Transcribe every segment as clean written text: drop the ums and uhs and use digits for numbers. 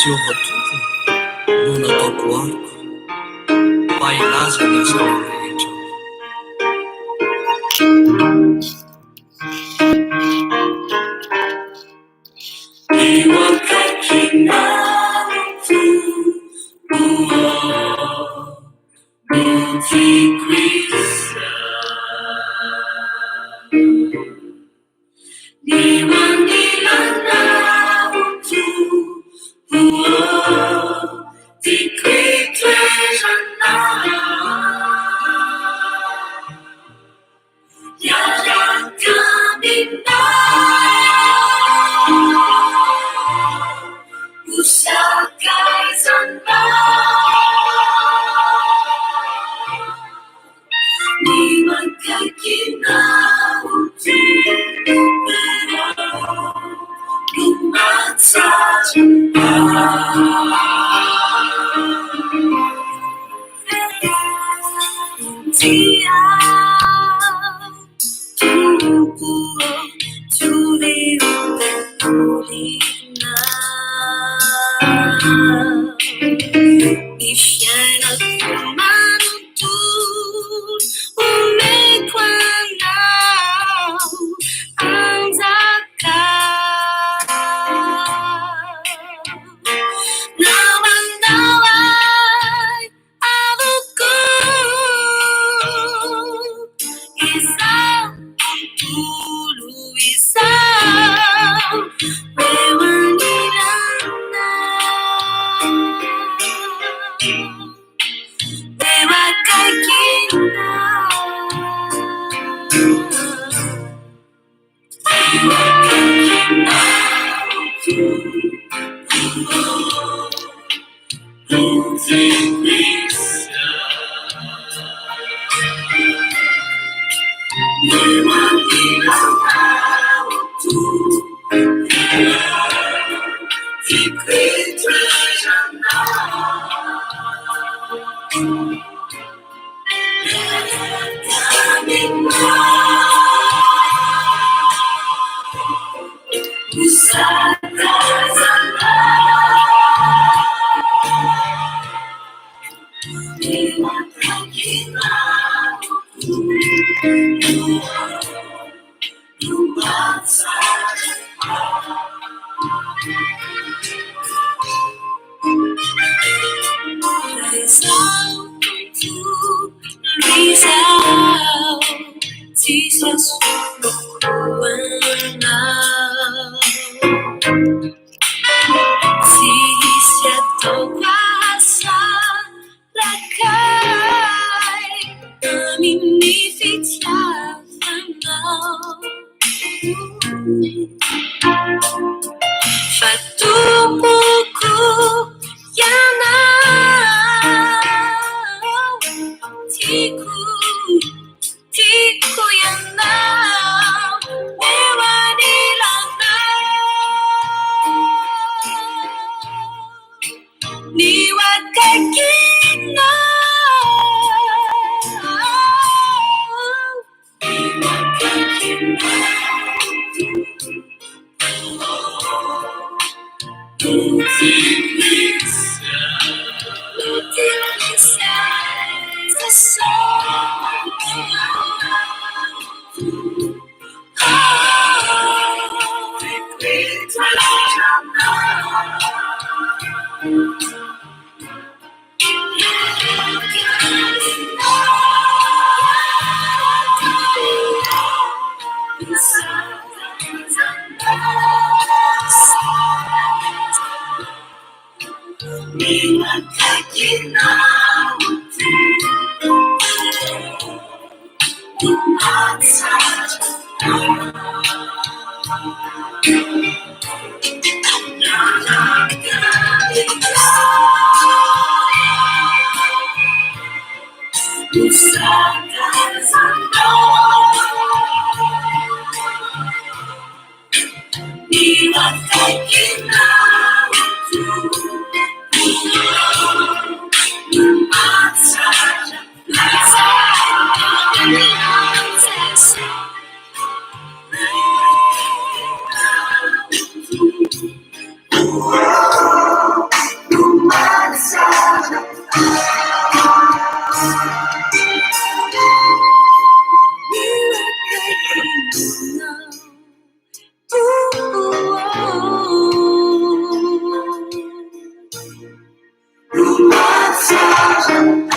Jehovah Tompo no nataoko aroko, mba hilaza ny asanao rehetra aho. Eo akaikinao Tompo ô, no tiako izany. Eo anilanao Tompo ô, tiako hitoeranao. Miaraka aminao, ho sakaizanao. Ny mankaikinao Tompo no mahatsara ahy. Tia Tompo Ny fiainako manontolo omeko anao anjaka. Namanao ahy avokoa izao tontolo izao eo anilanao, eo akaikinao. Eo akaikinao Tompo no tiako Eo anilanao Tompo tiako hitoeranao. Tsisy ataoko ahasaraka ahy amin'ny fitiavanao. Fa tompoko ianao, tiako, tiako ianao, eo anilanao. Ny ho akaikinao. Ny ho akaikinao. Eny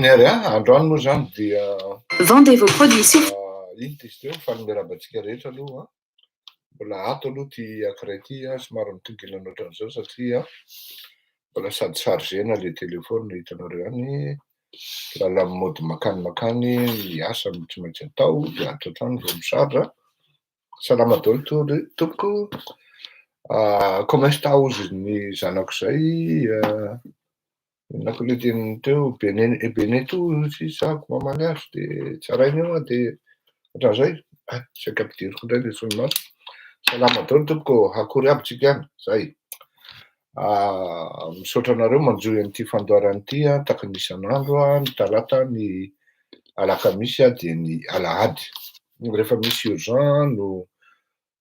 ary an, androany moa izany dia Vendez vos produits sur Inona izy teo? Faly miarahaba antsika rehetra aloha an. Mbola ato aloha ity ankiray ity an, somary mitongilana ohatran'izao satria mbola sady chargena ilay téléphone hitanareo ihany, lala mody makany makany, ny asa no tsy maintsy atao dia ato hatrany vao mi-charge. Salama daholo tory tompoko. Comment está hozy ny zanako izay? Inona koa ilay teniny teo? Bene- Benetto hozy izy zako mamaly azy dia tsaraina eo aho dia ohatran'izay. Ah, saika ampidiriko indray ilay solomaso. Salama daholo tompoko, akory aby tsika any? Zay. Misaotra anareo manjohy an'ity fandaharana ity tahaka ny isan'andro, ny talata, ny alakamisy dia ny alahady. Rehefa misy urgent no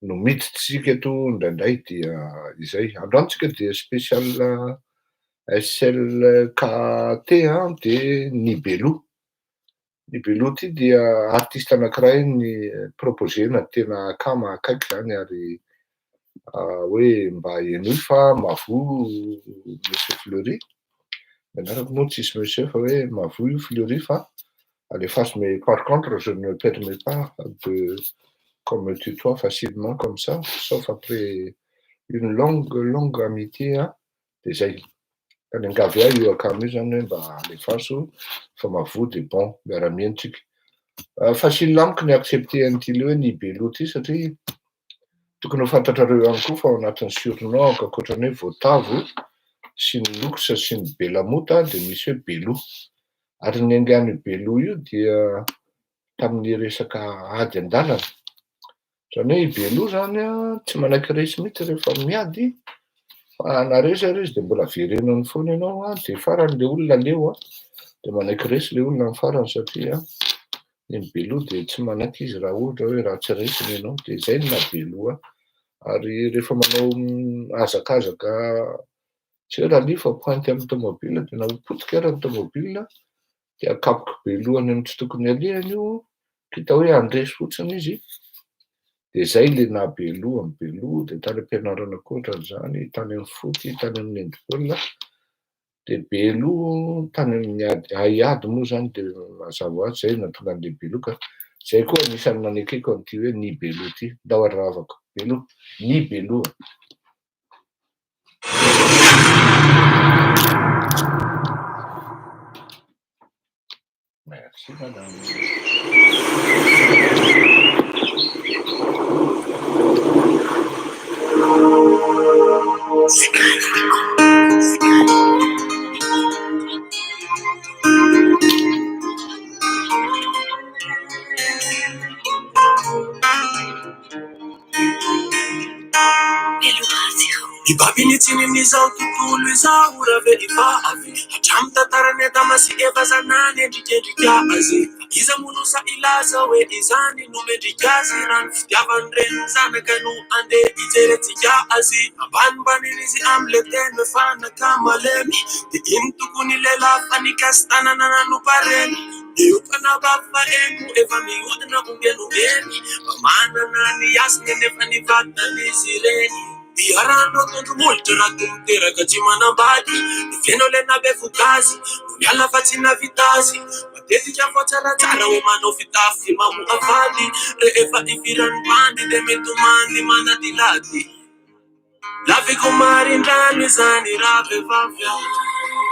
no miditra isika eto indraindray dia izay. Androany tsika dia spécial SLKT dia ny Beloha. Ny Beloha ity dia artiste anankiray ny proposer-na tena akama akaiky izany ary hoe mba henoy fa mahavoa Monsieur Fleury. Ny anarako moa tsisy Monsieur fa hoe mahavoa io Fleury fa alefaso mais par contre je ne me permets pas de qu'on me tutoie facilement comme ça sauf après une longue longue amitié an, dia zay. Ka niangavy ahy io akama io zany hoe mba alefaso fa mahavoa dia bon, miara-mihaino tsika. Facile amiko ny accepter an'ity le hoe ny Beloha ity satria tokony ho fantatrareo ihany koa fa ao anatin'ny surnom ankoatran'ny hoe voatavo sy ny lox sy ny belamota dia misy hoe Beloha. Ary ny niaingan'io Beloha io dia tamin'ny resaka ady an-dalana. Izany hoe i Beloha izany an, tsy manaiky resy mihitsy rehefa miady, fa na resy ary izy dia mbola verenany foana ianao an, dia farany ilay olona leo an, dia manaiky resy ilay olona amin'ny farany satria ny an'i Beloha dia tsy manaiky izy raha ohatra hoe raha tsy resiny ianao, dia izay no maha Beloha ahy. Ary rehefa manao hazakazaka tsy hoe rallye fa pointe amin'ny tomobile dia na ho potika ary ny tomobile dia akapoky Beloha any amin'ny tsy tokony alehany io, hita hoe handresy fotsiny izy, dia izay ilay naha Beloha an'i Beloha, dia tany am-pianarana koa ohatran'izany, tany amin'ny foot, tany amin'ny handball, dia Beloha tany amin'ny ady haiady moa izany dia mazava ho azy izay no nahatonga an'ilay Beloha ka izay koa anisan'ny nanekeko an'ity hoe ny Beloha ity, ndao ary ravako, Beloha, ny Beloha. Merci madame. Mibaby ny tsinin'izao tontolo izao raha vehivavy Hatramin'ny tantaran'i Adama sy Eva zanany endrikendrika azy Fa iza moa no sahy hilaza hoe izany no mendrika azy Raha ny fitiavan'ny renin'ny zanaka no andeha hijerentsika azy Ambanimbanin'izy amin'ilay teny hoe fanaka malemy Dia iny tokony lehilahy fa nikasi-tanana nanompa reny Eo mpanabavy fa eny efa mihodina ombieny ombieny Mba manana ny hasiny anefa ny vatan'izy ireny Iarahanao tondro molotra raha toa miteraka tsy manambady Ny feno ilay nabevoka azy no niala fa tsy nahavita azy Matetika vao tsaratsara hoe manao fitafy mamoafady Rehefa ifiran'ny bandy dia mitomany manadilady Laviko marindrano izany ravehivavy a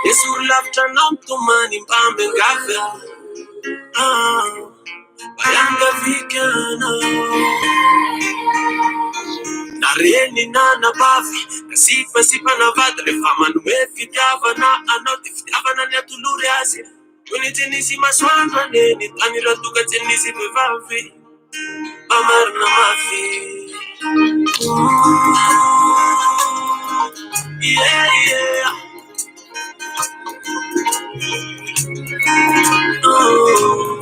Esory lavitra anao mitomany mba miangavy a Ah, mba iangaviko anao Na reny na anabavy, na sipa sipa na vady Rehefa manome fitiavana anao dia fitiavana ny atolory azy Toy ny tsy nisy masoandro anie ny tany raha toa ka tsy nisy vehivavy Mba marina mafy Yeah, yeah. Oh.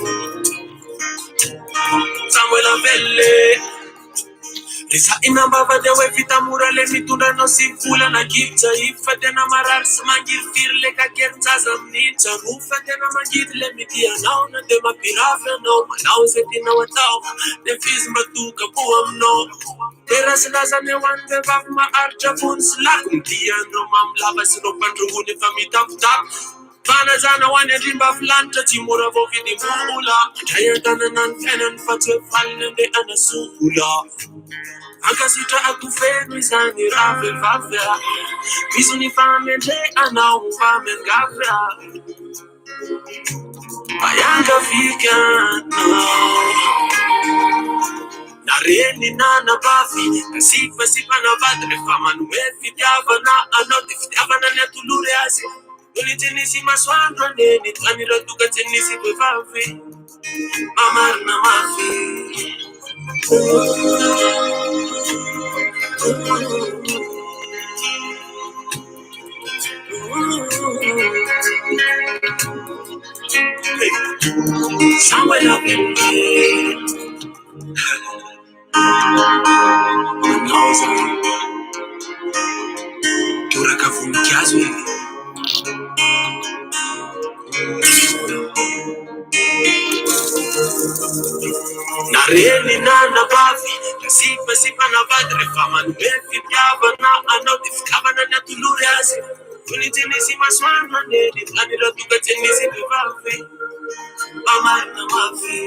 Samuel Avelle. Ezahina am-bava dia hoe vita mora le mitondra anao sy volana kibitra io fa tena marary sy mangirifiry le kakerin-jaza amin'iny. Tsarovy fa tena mangidy le mitia anao na dia mampirafy anao manao izay tianao atao nefa izy mba tokam-po aminao. Dera sy lazany ho an'ny vehivavy maharitra fony sy lako mitia an'ireo mamy lava sy ireo mpandrongony efa mitapitapy. Fanajana ho an'ny andriambavilanitra tsy mora voavidim-bola. Mandray an-tanana ny fiainany fa tsy hoe faly ny andeha hanasola. Ankasitrahako feno izany ravehivavy a. Diso ny fahamendrehana ho mba miangavy a. Mba iangaviako anao. Na reny na anabavy, na sipa sipa na vady, rehefa manome fitiavana anao dia fitiavana ny atolory azy. Tony tsy nisy masoandro anie ny tany raha toa ka tsy nisy vehivavy mamarina mafy. Somewhere up in here. Manao zany. Toraka voninkazo e. Na reny na anabavy, na sipa sipa na vady, rehefa manome fitiavana anao dia fitiavana ny atolory azy. Tony tsy nisy masoandro anie ny tany raha toa ka tsy nisy vehivavy mamarina mafy.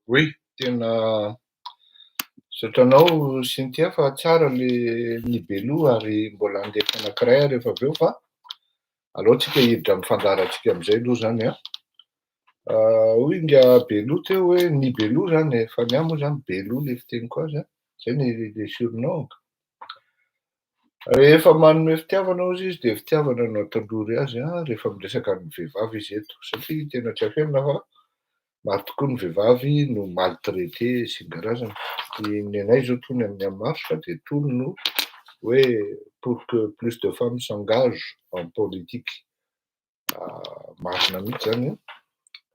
Oui, tena misaotra anao Cynthia fa tsara le ny beloha ary mbola handefa anankiray aho rehefa avy eo fa aleo tsika hiditra amin'ny fandaharantsika amin'izay aloha zany an. Hoy ingahy Beloha teo hoe ny Beloha zany e, fa ny ahy moa zany Beloha le fiteniko azy an, zay ny le surnom ka. Rehefa manome fitiavana hozy izy dia fitiavana no atolory azy an, rehefa miresaka amin'ny vehivavy izy eto, satria tena tsy afenina fa maro tokoa ny vehivavy no maltraité sy ny karazany. Ny anay izao tony amin'ny En Marche dia tony no hoe pour que plus de femmes s'engagent en politique. Marina mihitsy izany an!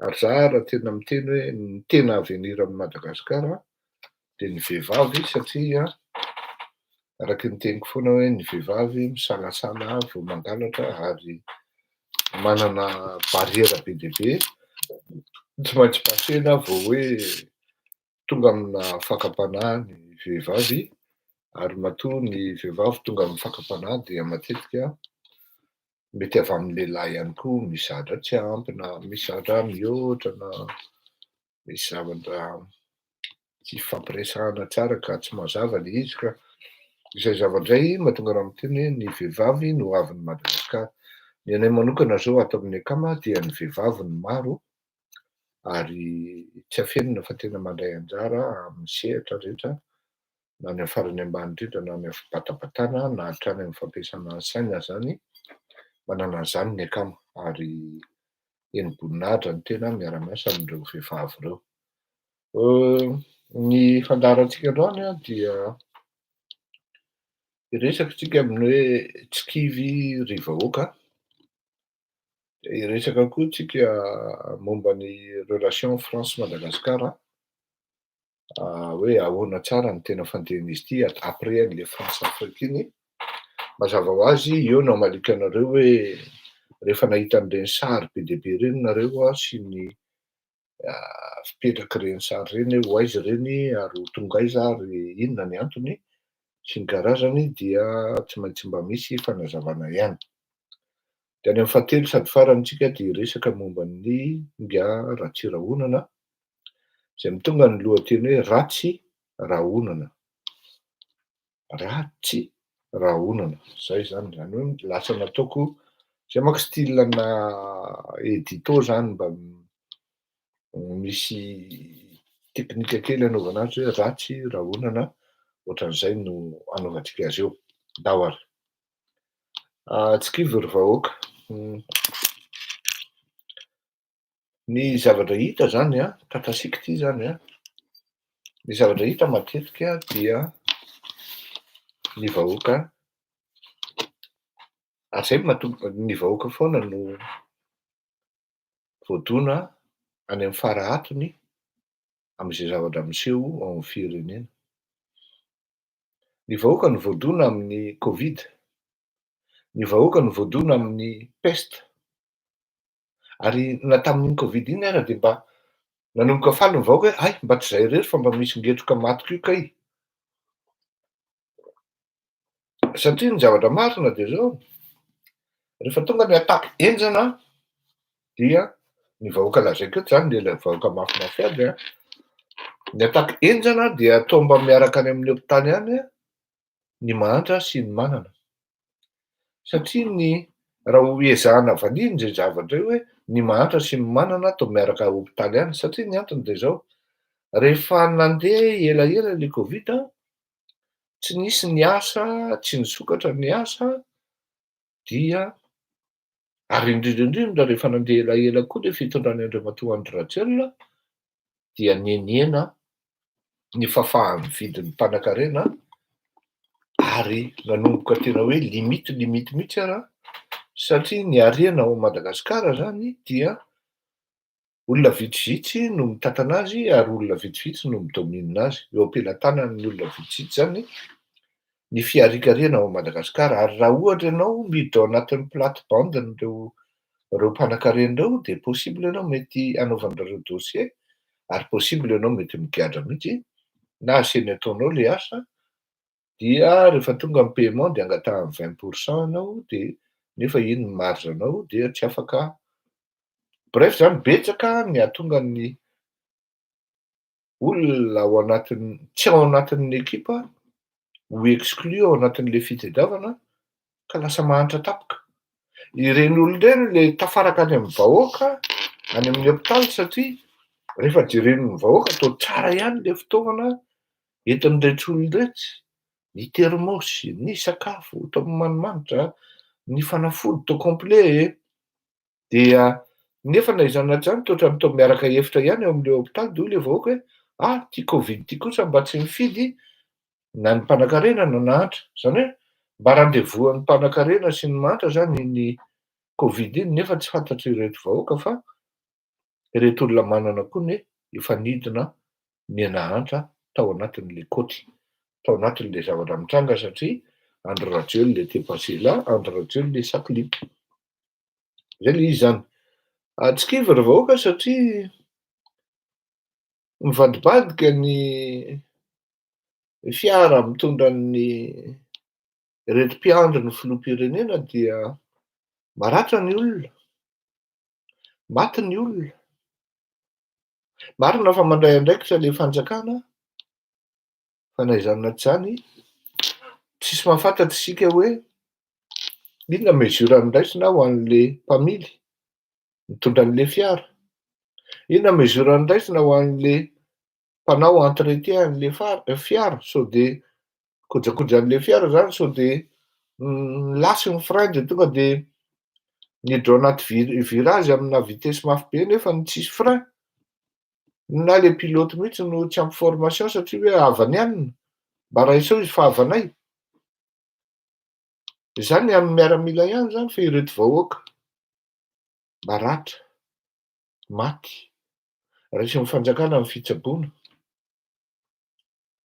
Ary za raha tena miteny hoe ny tena avenir amin'i Madagasikara dia ny vehivavy satria araky ny teniko foana hoe ny vehivavy misalasala vao mangalatra ary manana barrière be dia be tsy maintsy pasena vao hoe tonga amina fakam-panahy ny vehivavy ary matoa ny vehivavy tonga amin'ny fakam-panahy dia matetika mety avy amin'ny lehilahy ihany koa, misy zavatra tsy ampy na misy zavatra mihoatra na misy zavatra tsy ifampiresahana tsara ka tsy mazava le izy ka izay zavatra izay mahatonga raha miteny hoe ny vehivavy no hoavin'i Madagasikara. Ny anay manokana zao ato amin'ny akama dia ny vehivavy no maro ary tsy afenina fa tena mandray anjara amin'ny sehatra rehetra na any amin'ny farany ambany indrindra na any amin'ny fibatabatana na hatrany amin'ny fampiasana ny saina izany, manana an'izany ny akama ary heni-boninahitra ny tena miara-miasa amin'ireo vehivavy ireo. Ny fandaharantsika androany dia hiresaka isika amin'ny hoe tsy kivy ry vahoaka. Hiresaka koa tsika momba ny relation France Madagascar hoe ahoana tsara ny tena fandehan'izy ity après an'le France Afrique iny. Mazava ho azy eo no hamaliako anareo hoe rehefa nahita an'ireny sary be dia be ireny nareo sy ny fipetrak'ireny sary ireny hoe ho aiza ireny ary ho tonga aiza ary inona ny antony sy ny karazany dia tsy maintsy mba misy fanazavana ihany. Dia any amin'ny fahatelo sady farany tsika dia hiresaka momba ny Ingahy Ratsirahonana izay mitonga ny lohateny hoe Ratsy Rahonana. Ratsy Rahonana, zay zany, zany hoe lasa nataoko, zay manko style ana édito zany mba misy teknika kely anaovana azy hoe Ratsy Rahonana, ohatran'izay no anaovantsika azy eo. Ndao ary. Tsy kivy ry vahoaka. Ny zavatra hita zany an, tatasiaka ity zany an, ny zavatra hita matetika dia ny vahoaka, ary zay no mahatonga ny vahoaka foana no voadona any amin'ny fara hatony amin'izay zavatra miseho ao amin'ny firenena. Ny vahoaka no voadona amin'ny covid, ny vahoaka no voadona amin'ny peste, ary na tamin'iny covid iny ara dia mba nanomboka faly ny vahoaka hoe hay mba tsy izahay irery fa mba misy ngetroka maty koa kay. Satria ny zavatra marina dia izao, rehefa tonga ny attaque henjana dia ny vahoaka lazaiko eto izany dia ilay vahoaka mafimafy ady an, ny attaque henjana dia atao mba miaraka any amin'ny hopitaly any ny mahantra sy ny manana. Satria ny raha ho ezahana valiana izay zavatra io hoe ny mahantra sy ny manana atao miaraka hopitaly any, satria ny antony dia izao, rehefa nandeha elaela ilay covid an, tsy nisy ny asa, tsy nisokatra ny asa dia ary indrindra indrindra rehefa nandeha elaela koa ilay fitondran'i Andriamatoa Andry Rajoelina dia nihenihena ny fahafahan'ny vidin'ny mpanankarena ary nanomboka tena hoe limite limite mihitsy ara satria ny harena ao Madagasikara zany dia Olona vitsivitsy no mitantana azy ary olona vitsivitsy no mi-domine azy. Eo am-pelatanan'ny olona vitsivitsy izany ny fiharikarena ao Madagasikara ary raha ohatra ianao miditra ao anatin'ny plate bande-n'ireo ireo mpanankarena ireo dia possible ianao mety hanaovan-dry zareo dossier ary possible ianao mety migadra mihitsy na asainy ataonao ilay asa dia rehefa tonga ny paiement dia angatahany 20 pour cent ianao dia nefa iny ny marge anao dia tsy afaka. Bref zany betsaka ny hahatonga ny olona ao anatin'ny tsy ao anatin'ny ekipa ho exclu ao anatin'le fitadiavana ka lasa mahantra tampoka. Ireny olona ireny le tafaraka any amin'ny vahoaka any amin'ny hopitaly satria rehefa jeren'ny vahoaka toa tsara ihany le fitaovana entin'ireto olona iretsy, ny thermos, ny sakafo toa manimanitra, ny fanafody toa complet. Dia nefa na izany na tsy izany toa ohatran'ny toa miaraka efitra ihany ao amin'ilay hopitaly dia hoy ilay vahoaka hoe ah ity covid ity kosa mba tsy mifidy na ny mpanankarena na nahantra. Izany hoe mba rendez-vous an'ny mpanankarena sy ny mahantra izany iny covid iny nefa tsy fantatr'ireto vahoaka fa ireto olona manana koa anie efa nidina niha-nahantra tao anatin'ilay kaoty, tao anatin'ilay zavatra mitranga satria Andry Rajoelina était passé là, Andry Rajoelina et sa clique. Zay le izy zany. Tsy kivy ry vahoaka satria mivadibadika ny fiara mitondra ny ireto mpiandry ny filoham-pirenena dia maratra ny olona, maty ny olona. Marina fa mandray andraikitra le fanjakana fa na izany na tsy izany tsisy mahafantatra isika hoe inona mesure noraisina ho an'le mpamily mitondra an'le fiara, inona mesure noraisina ho an'le mpanao entretien an'le fiara sao de kojakoja an'le fiara zany sao de milasy ny frein de tonga de miditra ao anaty virage amina vitesse mafy be nefa ny tsisy frein, na le pilote mihitsy no tsy ampy formation satria hoe havany anina, mba raiseo izy fa havanay. Izany amin'ny miaramila ihany zany fa ireto vahoaka maratra, maty, raisin'ny fanjakana ny fitsaboana.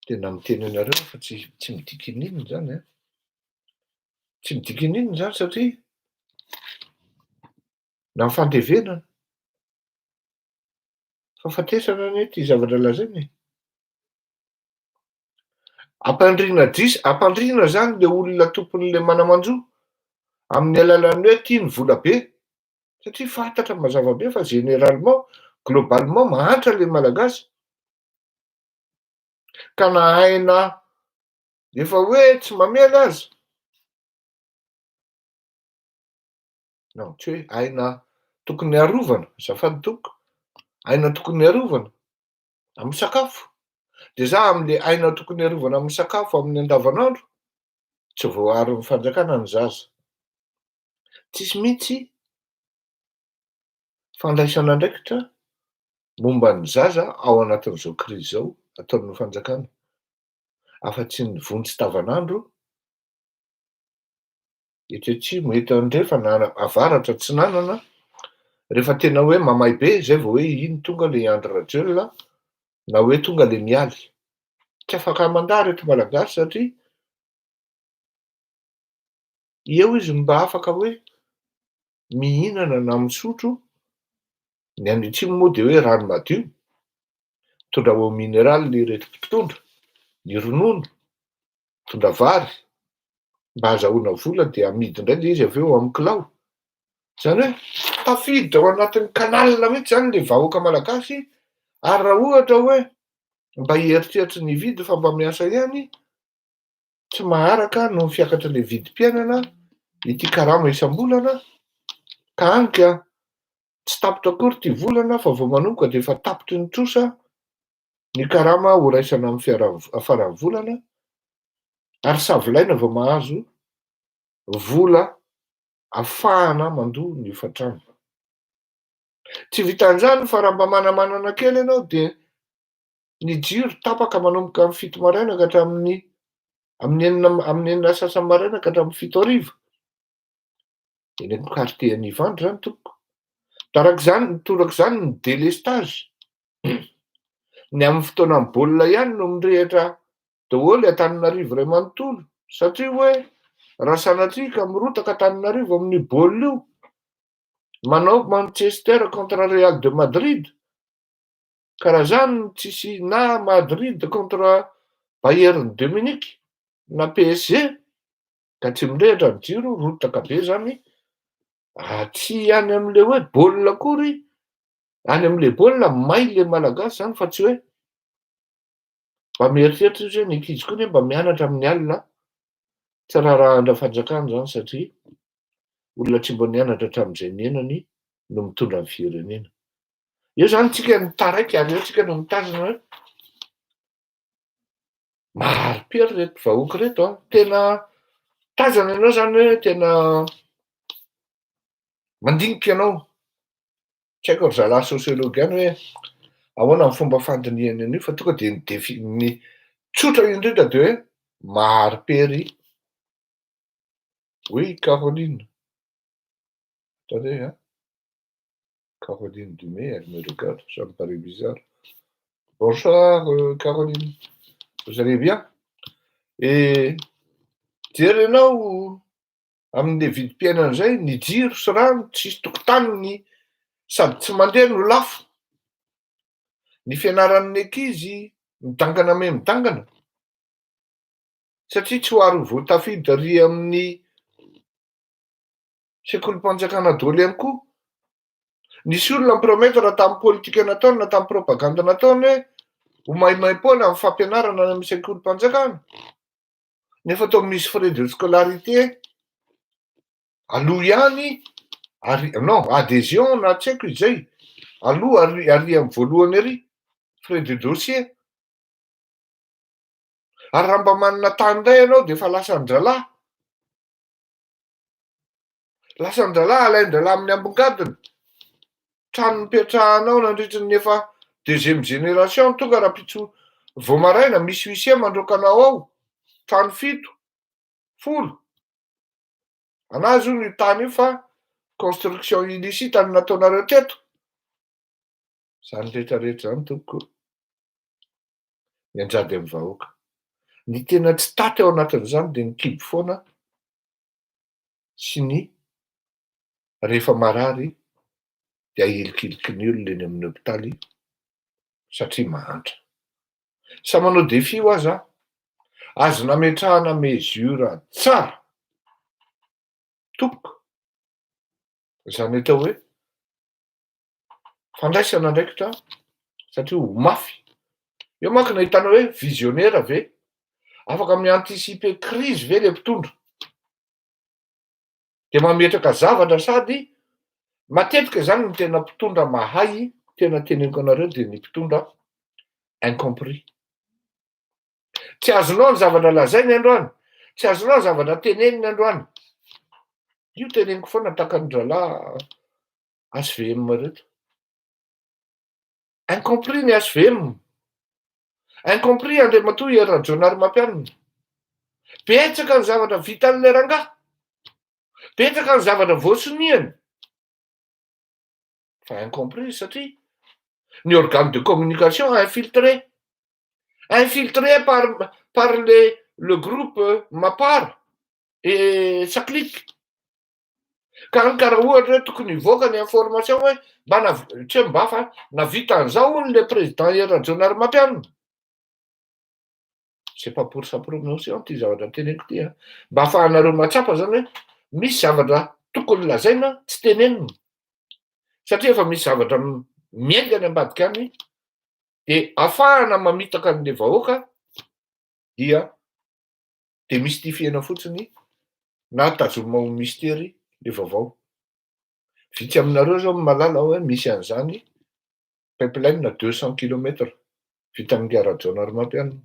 Tena miteny anareo aho fa tsy tsy midika ininona zany an. Tsy midika ininona zany satria na ny fandevenana, fahafatesana anie ty zavatra lazaina e. Ampandriana dis- ampandriana zany le olona tompon'le mana-manjo amin'ny alalan'ny hoe ty ny vola be, satria fantatra mazava be fa généralement, globalement mahantra le malagasy. Ka na aina efa hoe tsy mamely aza, non tsy hoe aina tokony arovana, azafady tompoko, aina tokony arovana amin'ny sakafo, de za am'le aina tokony arovana amin'ny sakafo amin'ny andavanandro, tsy voaaron'ny fanjakana ny zaza, tsisy mihitsy fandraisana andraikitra. momba ny zaza ao anatin'izao krizy izao ataon'ny fanjakana, afa-tsy ny vonjy tavanandro eto atsimo, eto andrefana, avaratra, atsinanana, rehefa tena hoe mamay be zay vao hoe iny tonga le Andry Rajoelina na hoe tonga le Mialy. Tsy afaka mandà reto Malagasy satria eo izy mba afaka hoe mihinana na misotro, ny any atsimo moa de hoe rano madio, mitondra eau minérale ireto mpitondra, ny ronono, mitondra vary, mba ahazahoana vola de amidy indray le izy avy eo amin'ny kilao. Zany hoe tafiditra ao anatin'ny canal mihitsy zany le vahoaka malagasy, ary raha ohatra hoe mba hieritreritry ny hividy fa mba miasa ihany, tsy maharaka noho ny fiakatry le vidim-piainana ity karama isam-bolana, ka hany ka tsy tapitra akory ity volana fa vao manomboka de efa tapitry ny trosa ny karama ho raisana amin'ny fiara- faran'ny volana, ary savilaina vao mahazo vola afahana mandoa ny hofantrano. Tsy vitan'izany fa raha mba manamanana kely ianao de ny jiro tapaka manomboka amin'ny 7 maraina ka hatramin'ny amin'ny 6, amin'ny 6:30 maraina ka hatramin'ny 7 hariva. Eny amin'ny quartier any Ivandry zany tompoko. Tarak'izany, torak'izany ny délestage. Ny amin'ny fotoanan'ny baolina ihany no mirehitra daholo Antananarivo iray manontolo, satria hoe raha sanatria ka mirotaka Antananarivo amin'io baolina io, manao Manchester contre Real de Madrid, ka raha zany no tsisy na Madrid contre Bayern de Munich na PSG, ka tsy mirehitra ny jiro, rotaka be zany, tsy any am'le hoe baolina akory, any am'le baolina may le Malagasy zany, fa tsy hoe mba mieritreritra izy hoe ny ankizy koa ne mba mianatra amin'ny alina. Tsy raharahandra fanjakana zany satria olona tsy mba nianatra hatramin'izay niainany no mitondra ny firenena. Eo zany tsika no taraiky, ary eo tsika no mitazona hoe mahari-pery reto vahoaka reto a. Tena tazana ianao zany hoe tena mandinika ianao. Tsy haiko ry zalahy sociologue ihany hoe ahoana ny fomba fandinihana an'io, fa tonga de ny défi ny tsotra indrindra de hoe mahari-pery. Oui, Caroline. Attendez, hein. Caroline Dumay, elle me regarde, ça me paraît bizarre. Bonsoir, Caroline. Vous allez bien? Et jerenao amin'le vidim-piainana zay, ny jiro sy rano tsisy tokotaniny sady tsy mandeha no lafo. Ny fianaran'ny ankizy midangana me midangana satria tsy ho ary ho voatafidy ary amin'ny sekolim-panjakana daholo ihany koa. Nisy olona mi-promettre tamin'ny politika nataony na tamin'ny propagande nataony hoe ho maimaim-poana amin'ny fampianarana any amin'ny sekolim-panjakana, nefa atao misy frais de scolarité aloha ihany, ary non adhésion na tsy haiko izy zay aloha, ary ary amin'ny voalohany ary frais de dossier, ary raha mba manana tany indray ianao de efa lasan-dralahy, lasan-dralahy, alain-dralahy amin'ny ambongadiny trano nipetrahanao nandritry ny efa deuxième génération. Tonga rahampitso vao maraina, misy huissier mandroaka anao ao, trano 7, 10 anazy io ny tany io, fa construction illicite no nataonareo teto. Zany rehetrarehetra zany tompoko mianjady amin'ny vahoaka. Ny tena tsy taty ao anatin'izany de ny kibo foana sy ny rehefa marary de ahilikiliky ny olona eny amin'ny hôpitaly satria mahantra. Sa manao défi ho aza azo nametrahana mesure tsara tompoko zany atao hoe fandraisana andraikitra, satria ho mafy eo manko nahitana hoe visionnaire ve, afaka mi-anticiper crise ve le mpitondra, de mametraka zavatra. Sady matetika zany ny tena mpitondra mahay, tena teneniko anareo, de ny mpitondra incompris, tsy azonao ny zavatra lazainy androany, tsy azonao ny zavatra teneniny androany. Io teneniko foana, takan'ny dralahy HVM reto. Incompris ny HVM, incompris Andriamatoa Hery Rajaonarimampianina. Betsaka ny zavatra vitan'ilay rangahy, betsaka ny zavatra voasoniany, fa incompris satria ny organe de communication infiltré, infiltré par le groupe Mapar et sa clique. Ka ny karaha ohatra hoe tokony hivoaka ny information hoe mba nav- tsy hoe mba fa navita an'izao hono le président Hery Rajaonarimampianina. C'est pas pour sa promotion ty zavatra teneniko ty a, mba ahafahanareo mahatsapa zany hoe misy zavatra tokony lazaina tsy tenenina satria efa misy zavatra miainga any ambadika any, de ahafahana mamitaka an'le vahoaka dia démystifiena fotsiny na tazomina ho mystère le vaovao. Vitsy aminareo zao mahalala hoe misy an'izany pipeline 200 kilomètres vitan'ny Rajaonarimampianina.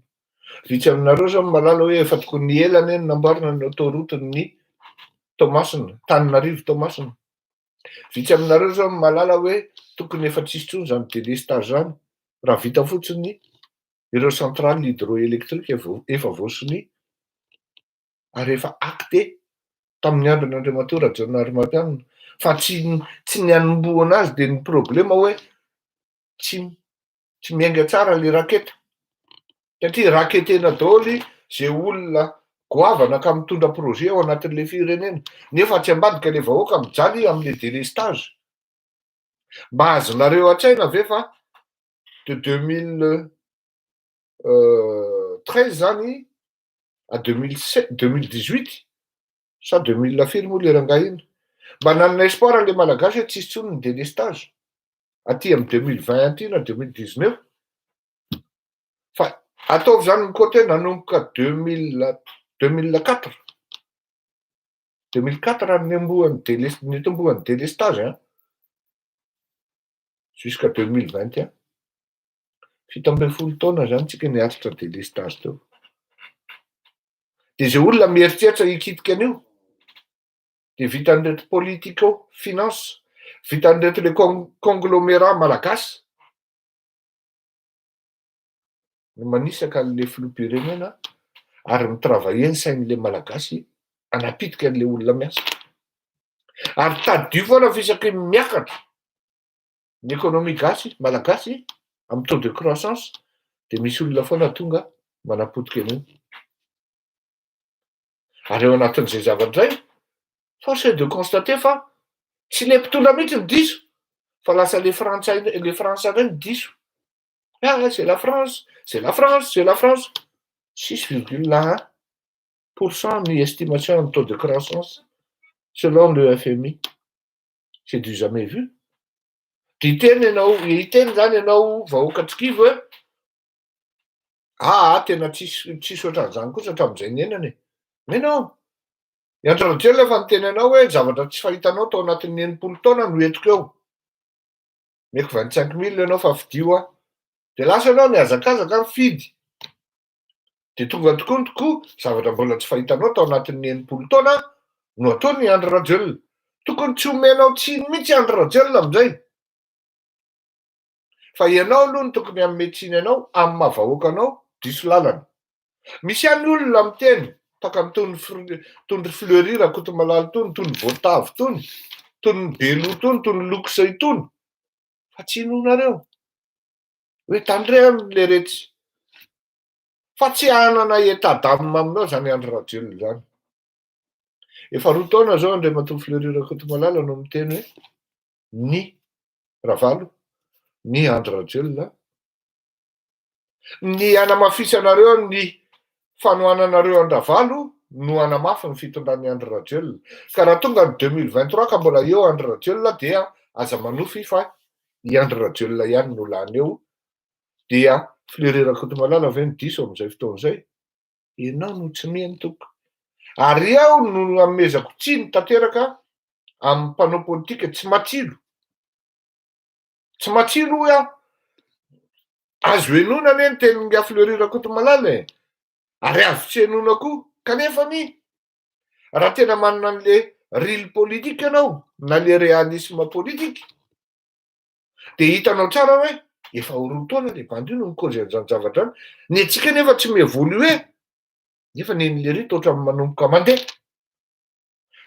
Vitsy aminareo zao mahalala hoe efa tokony ela anie no namboarina ny autoroute ny Toamasina, Tananarivo Toamasina. Vitsy aminareo zao mahalala hoe tokony efa tsisy intsony zany délestage zany raha vita fotsiny ireo centrale hydroélectrique efa voasonia ary efa acté tamin'ny andron'Andriamatoa Rajaonarimampianina, fa tsy ny anombohana azy. De ny problema hoe tsy miainga tsara le raketa satria raketena daholy zay olona goavana ka mitondra projet ao anatin'le firenena, nefa tsy ambadika le vahoaka mijaly am'le délestage. Mba azonareo an-tsaina ve fa de 2013 zany à 2007, 2018 sa 2000 firy moa le rangahy iny, mba nanana espoir le Malagasy hoe tsisy intsony ny délestage aty amy 2020 aty na 2019? Fa ataovy zany ny côté nanomboka 2004, 2004 niombohan'ny déles- nitombohan'ny délestage an jusqu'à 2021, 17 taona zany tsika niaritra délestage teo. De zay olona mieritreritra hikitika an'io de vitan'reto politico finance, vitan'reto le conglomérat malagasy no manisaka an'le filoham-pirenena ary mitravaille ny sain'le Malagasy anapitika an'le olona miasa. Ary tadidio foana fa isaky miakatra ny économie gasy malagasy amy taux de croissance, de misy olona foana tonga manapotika an'io. Ary eo anatin'izay zavatra zay, force est de constater fa tsy le mpitondra mihitsy ny diso fa lasa le Frantsay, le Fransa reny diso. Ah, c'est la France, c'est la France, c'est la France. 6,1 % ny estimation ny taux de croissance selon le FMI, c'est du jamais vu. De hiteny ianao, hiteny zany ianao vahoaka tsikivo hoe aa tena tsisy ohatran'izany kosa hatramin'izay niainana e. Mais non, i Andry Rajoelina efa niteny anao hoe zavatra tsy fahitanao tao anatin'ny 60 taona no entiko eo, meko 25 000 ianao fa fidio aho. De lasa ianao nihazakazaka mifidy, de tonga tokoa ny tokoa zavatra mbola tsy fahitanao tao anatin'ny 60 taona no ataony Andry Rajoelina. Tokony tsy omenao tsiny mihitsy Andry Rajoelina amizay, fa ianao aloha no tokony hanome tsiny anao amy maha vahoaka anao diso lalana. Misy ihany olona miteny tahaka nytony tony Fleury Rakotomalala tony, toy ny voatavo tony, toy ny Belo tony, toy ny Lokosa itony, fa tsy inonareo hoe tandremo le retsy fa tsy hanana état d'âme aminao zany Andry Rajoelina zany. Efa 2 taona zao Andriamatoa Fleury Rakotomalala no miteny hoe ny Ravalo, ny Andry Rajoelina, ny anamafisanareo ny fanohananareo an-dRavalo no anamafy ny fitondran'ny Andry Rajoelina. Ka raha tonga ny 2023 ka mbola eo Andry Rajoelina, dia aza manofy fa i Andry Rajoelina ihany no lany eo. Dia Fleury Rakotomalala ve ny diso am'izay fotoana izay? Ianao no tsy miheno toko. Ary eo no amezako tsiny tanteraka amin'ny mpanao politika tsy matsilo. Tsy matsilo hoy aho. Azo henoina anie ny tenin'i Fleury Rakotomalala e. Ary azo tsy henoina koa. Kanefa ny raha tena manana an'le real politique ianao na le réalisme politique, de hitanao tsara hoe Efa ho 2 taona le bandy io no mi-causer an'izany zavatra zany. Ny antsika nefa tsy mi-évoluer, nefa nen'i lery toa ohatran'ny manomboka mandeha.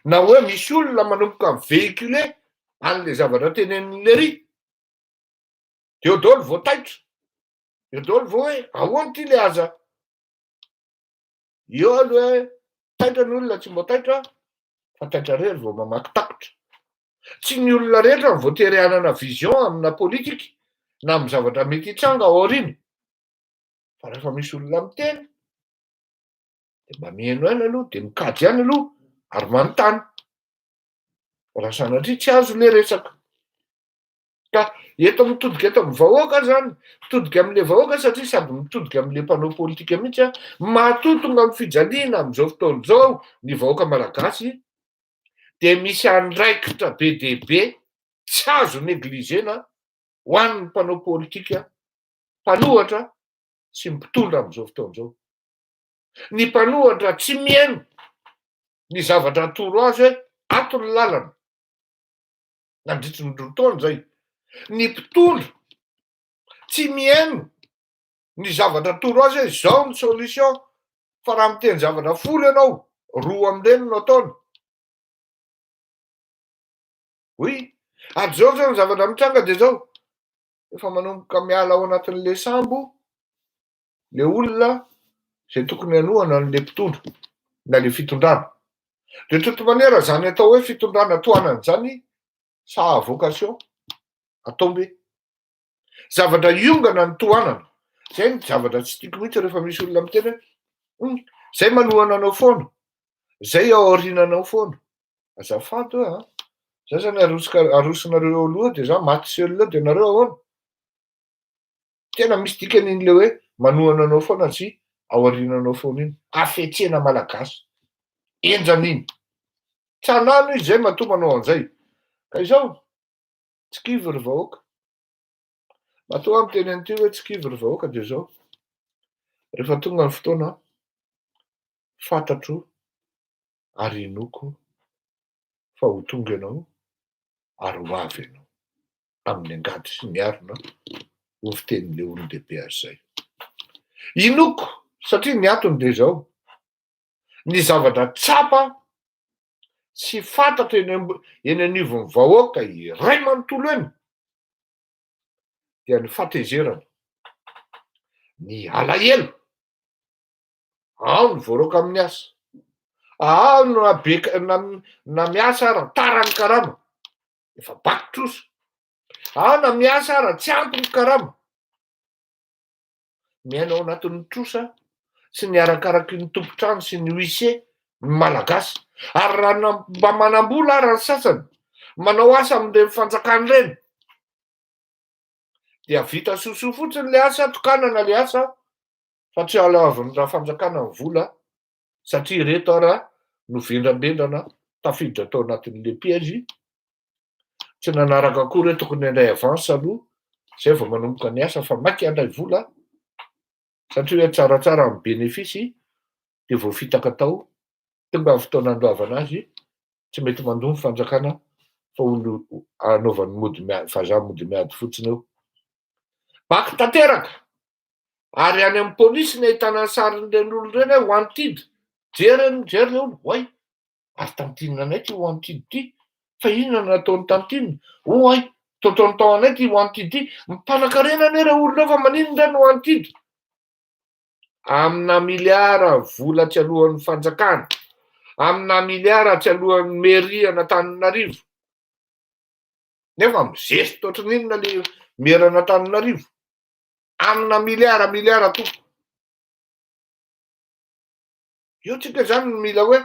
Na hoe misy olona manomboka mi-véhiculer an'le zavatra tenenin'i lery. De eo daholo vao taitra, eo daholo vao hoe ahoana ty le aza. Eo aloha hoe taitra ny olona tsy mba taitra fa taitra rery vao mamaky takotra. Tsy ny olona rehetra no voatery hanana vision amina politika na amin'ny zavatra mety hitranga ao aoriana. Fa rehefa misy olona miteny de mba mihaino ihany aloha, de mikajy ihany aloha ary manontany. Raha sanatria tsy azo le resaka. Ka eto mitodika eto amin'ny vahoaka zany, mitodika amin'le vahoaka satria sady mitodika amin'le mpanao politika mihitsy a, matoa tonga amin'ny fijaliana amin'izao fotoana izao ny vahoaka malagasy de misy andraikitra be dia be tsy azo negligena ho an'ny mpanao politika, mpanohatra sy ny mpitondra amin'izao fotoana izao. Ny mpanohatra tsy mihaino ny zavatra atoro azy hoe ato ny lalana, nandritry ny 2 taona zay. Ny mpitondra tsy mihaino ny zavatra atoro azy hoe zao ny solution, fa raha miteny zavatra 10 ianao, 2 amin'ireny no ataony. Oui, ary zao zao ny zavatra mitranga de zao, efa manomboka miala ao anatin'le sambo le olona zay tokony hanohana an'le mpitondra na le fitondrana. De toute manière zany atao hoe fitondrana tohanana zany, ça a vocation atombe. Zavatra iongana ny tohanana. Zay ny zavatra tsy tiako mihitsy rehefa misy olona miteny hoe zay manohana anao foana, zay ao aoriananao foana. Azafady hoe a, za zany arosika arosonareo eo aloha de za maty seul eo de nareo ahoana? Tena misy dikany iny le hoe manohana anao foana sy ao aoriananao foana iny. Hafetsena malagasy. Enjana iny. Tsy hanano izy zay matoa manao an'izay. Ka izao, tsy kivy ry vahoaka. Matoa aho miteny an'ity hoe tsy kivy ry vahoaka de zao. Rehefa tonga ny fotoana, fantatro ary inoko fa ho tonga ianao ary ho avy ianao amin'ny angady sy ny arina ho fitenin'le olon-dehibe azy zay. Inoko satria ny antony de zao, ny zavatra tsapa sy fantatra eny anivon'ny vahoaka iray manontolo eny dia ny fahatezerana, ny alahelo, ao ny voaroaka amin'ny asa, ao no be na miasa ara tara ny karama, efa baky trosa, ao na miasa ara tsy ampy ny karama, miaina ao anatin'ny trosa sy ny arakaraky ny tompon-trano sy ny huissier ny malagasy. Ary raha mba manam-bola ara ny sasany manao asa amin'ireny fanjakana ireny dia vita sosoa fotsiny le asa, tokanana le asa fa tsy alavin'ny raha fanjakana ny vola satria ireto ara no vendrambendrana tafiditra tao anatin'le piège, tsy nanaraka akory hoe tokony handray avance aloha zay vao manomboka ny asa fa maika handray vola satria hoe tsaratsara amin'ny bénéfice de voafitaka tao, tonga ny fotoana andoavana azy tsy mety mandoa ny fanjakana fa olo anaovany mody miady, vazaha mody miady fotsiny eo. Baky tanteraka ary any amin'ny polisy ny ahitana ny sarin'ireny olona ireny hoe wanted, jery jery le olo, oay ary tantine anay ty wanted ty, fa inona no nataony tantine? Oay tonton anay ty wanted ty, mpanankarena anie ireo olona ireo fa maninona ireny wanted? Amina miliara vola tsy alohan'ny fanjakana, amina miliara tsy alohan'ny mairie an'Antananarivo, nefa mizesta ohatran'inona le maire an'Antananarivo, amina miliara miliara tompo. Io tsika zany no mila hoe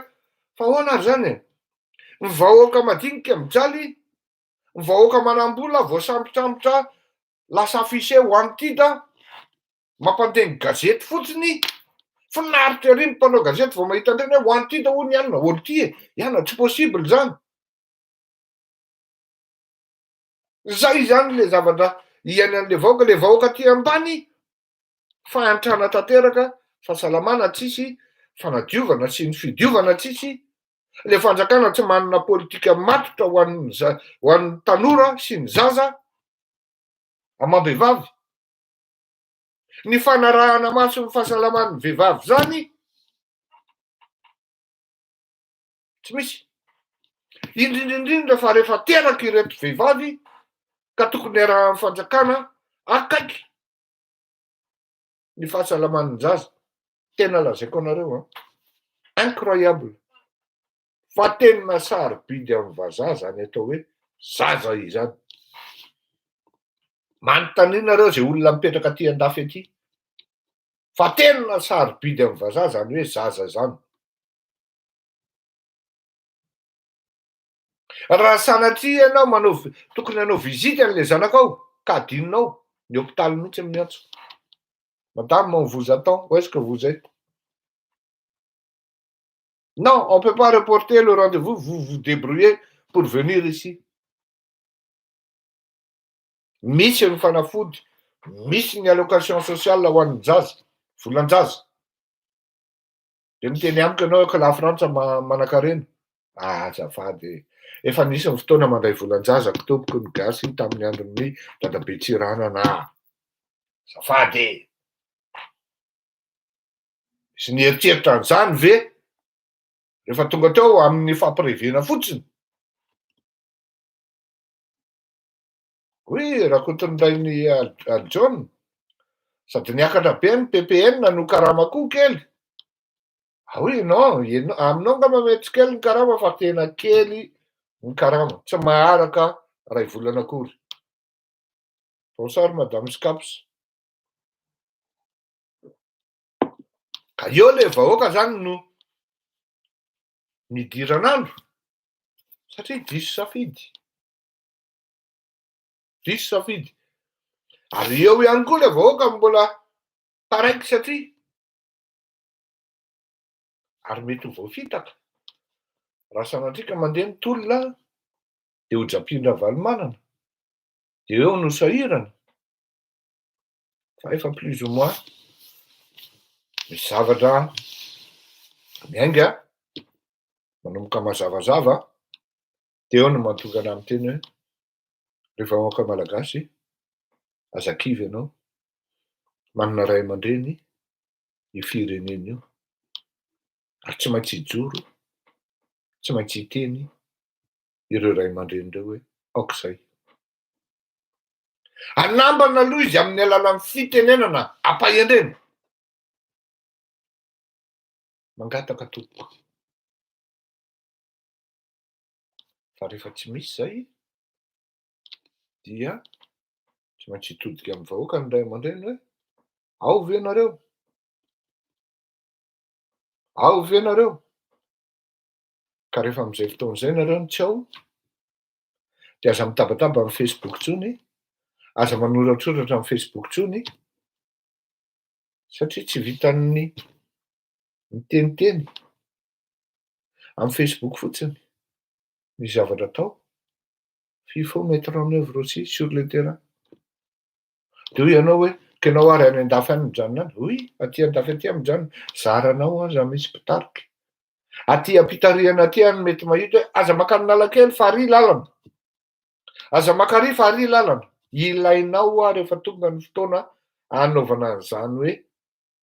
fa ahoana ary zany e? Ny vahoaka madinika mijaly, ny vahoaka manam-bola voasambosambotra lasa affiché wanted, mampandeha ny gazety fotsiny, finaritra ery ny mpanao gazety vao mahita an'ireny hoe wanted hono ianona, olo ty e, ianona tsy possible zany. Zay zany le zavatra iainan'le vahoaka, le vahoaka aty ambany fahantrana tanteraka, fahasalamana tsisy, fanadiovana sy ny fidiovana tsisy, le fanjakana tsy manana politika matotra ho an'ny ho an'ny tanora sy ny zaza amam-behivavy. Ny fanarahana maso ny fahasalaman'ny vehivavy zany tsy misy. Indrindra indrindra fa rehefa teraka ireto vehivavy ka tokony arahan'ny fanjakana akaiky ny fahasalaman'ny zaza. Tena lazaiko anareo an, incroyable fa tena sarobidy amin'ny vazaha zany atao hoe zaza izany. Manontania nareo zay olona mipetraka aty andafy aty fa tena sarobidy amin'ny vazaha zany hoe zaza zany. Raha sanatria ianao manao tokony hanao visite an'le zanakao ka adinonao, ny hopitaly mihitsy no miantso. Madame, on vous attend, où est-ce que vous êtes? Non, on peut pas reporter le rendez-vous, vous vous débrouillez pour venir ici. Misy ny fanafody, misy ny allocation sociale ho an'ny zaza, volan-jaza. De miteny amiko ianao ka la Frantsa manan-karena. Ah, azafady e. Efa nisy ny fotoana mandray volan-jaza ko tompoko ny gasy tamin'ny andron'ny dadabe Tsiranana. Azafady e. Misy nieritreritra an'izany ve? Rehefa tonga teo amin'ny fampirevena fotsiny. Hoy Rakotondrainy Alijaona, sady niakatra be ny PPN no karama koa kely. Ah oui, non, aminao angamba mety tsy kely ny karama fa tena kely ny karama, tsy maharaka ray volana akory. Bonsoir madame Scaps. Ka eo le vahoaka zany no nidiran'andro satria diso safidy. Diso safidy. Ary eo ihany koa le vahoaka mbola taraiky satria ary mety ho voafitaka. Raha sanatria ka mandeha ny tolona dia ho japian-dRavalomanana, dia eo no sahirana. Fa efa plus ou moins misy zavatra miainga, manomboka mazavazava, dia eo no mahatonga anah miteny hoe ry vahoaka malagasy, aza kivy ianao, manana ray aman-dreny io firenena io, ary tsy maintsy hijoro, tsy maintsy hiteny ireo ray aman-dreny ireo hoe aoka izay. Anambana aloha izy amin'ny alalan'ny fitenenana ampahendrena. Mangataka tompoko. Fa rehefa tsy misy izay dia tsy maintsy hitodika amin'ny vahoaka ny ray aman-dreny hoe ao ve nareo? Ao ve nareo? Ka rehefa amin'izay fotoana izay nareo no tsy ao dia aza mitabataba amin'ny Facebook intsony, aza manoratsoratra amin'ny Facebook intsony satria tsy vitan'ny miteniteny amin'ny Facebook fotsiny ny zavatra atao fa il faut mettre en œuvre aussi sur le terrain. De hoy ianao hoe k'ianao ary any an-dafy any mijanona any? Oui, aty an-dafy aty aho mijanona, zaranao aza misy mpitarika. Aty am-pitarihana aty aho no mety mahita hoe aza mankany Analakely fa ary lalana, aza maka ary fa ary lalana. Ilainao hoa rehefa tonga ny fotoana hanaovana an'izany hoe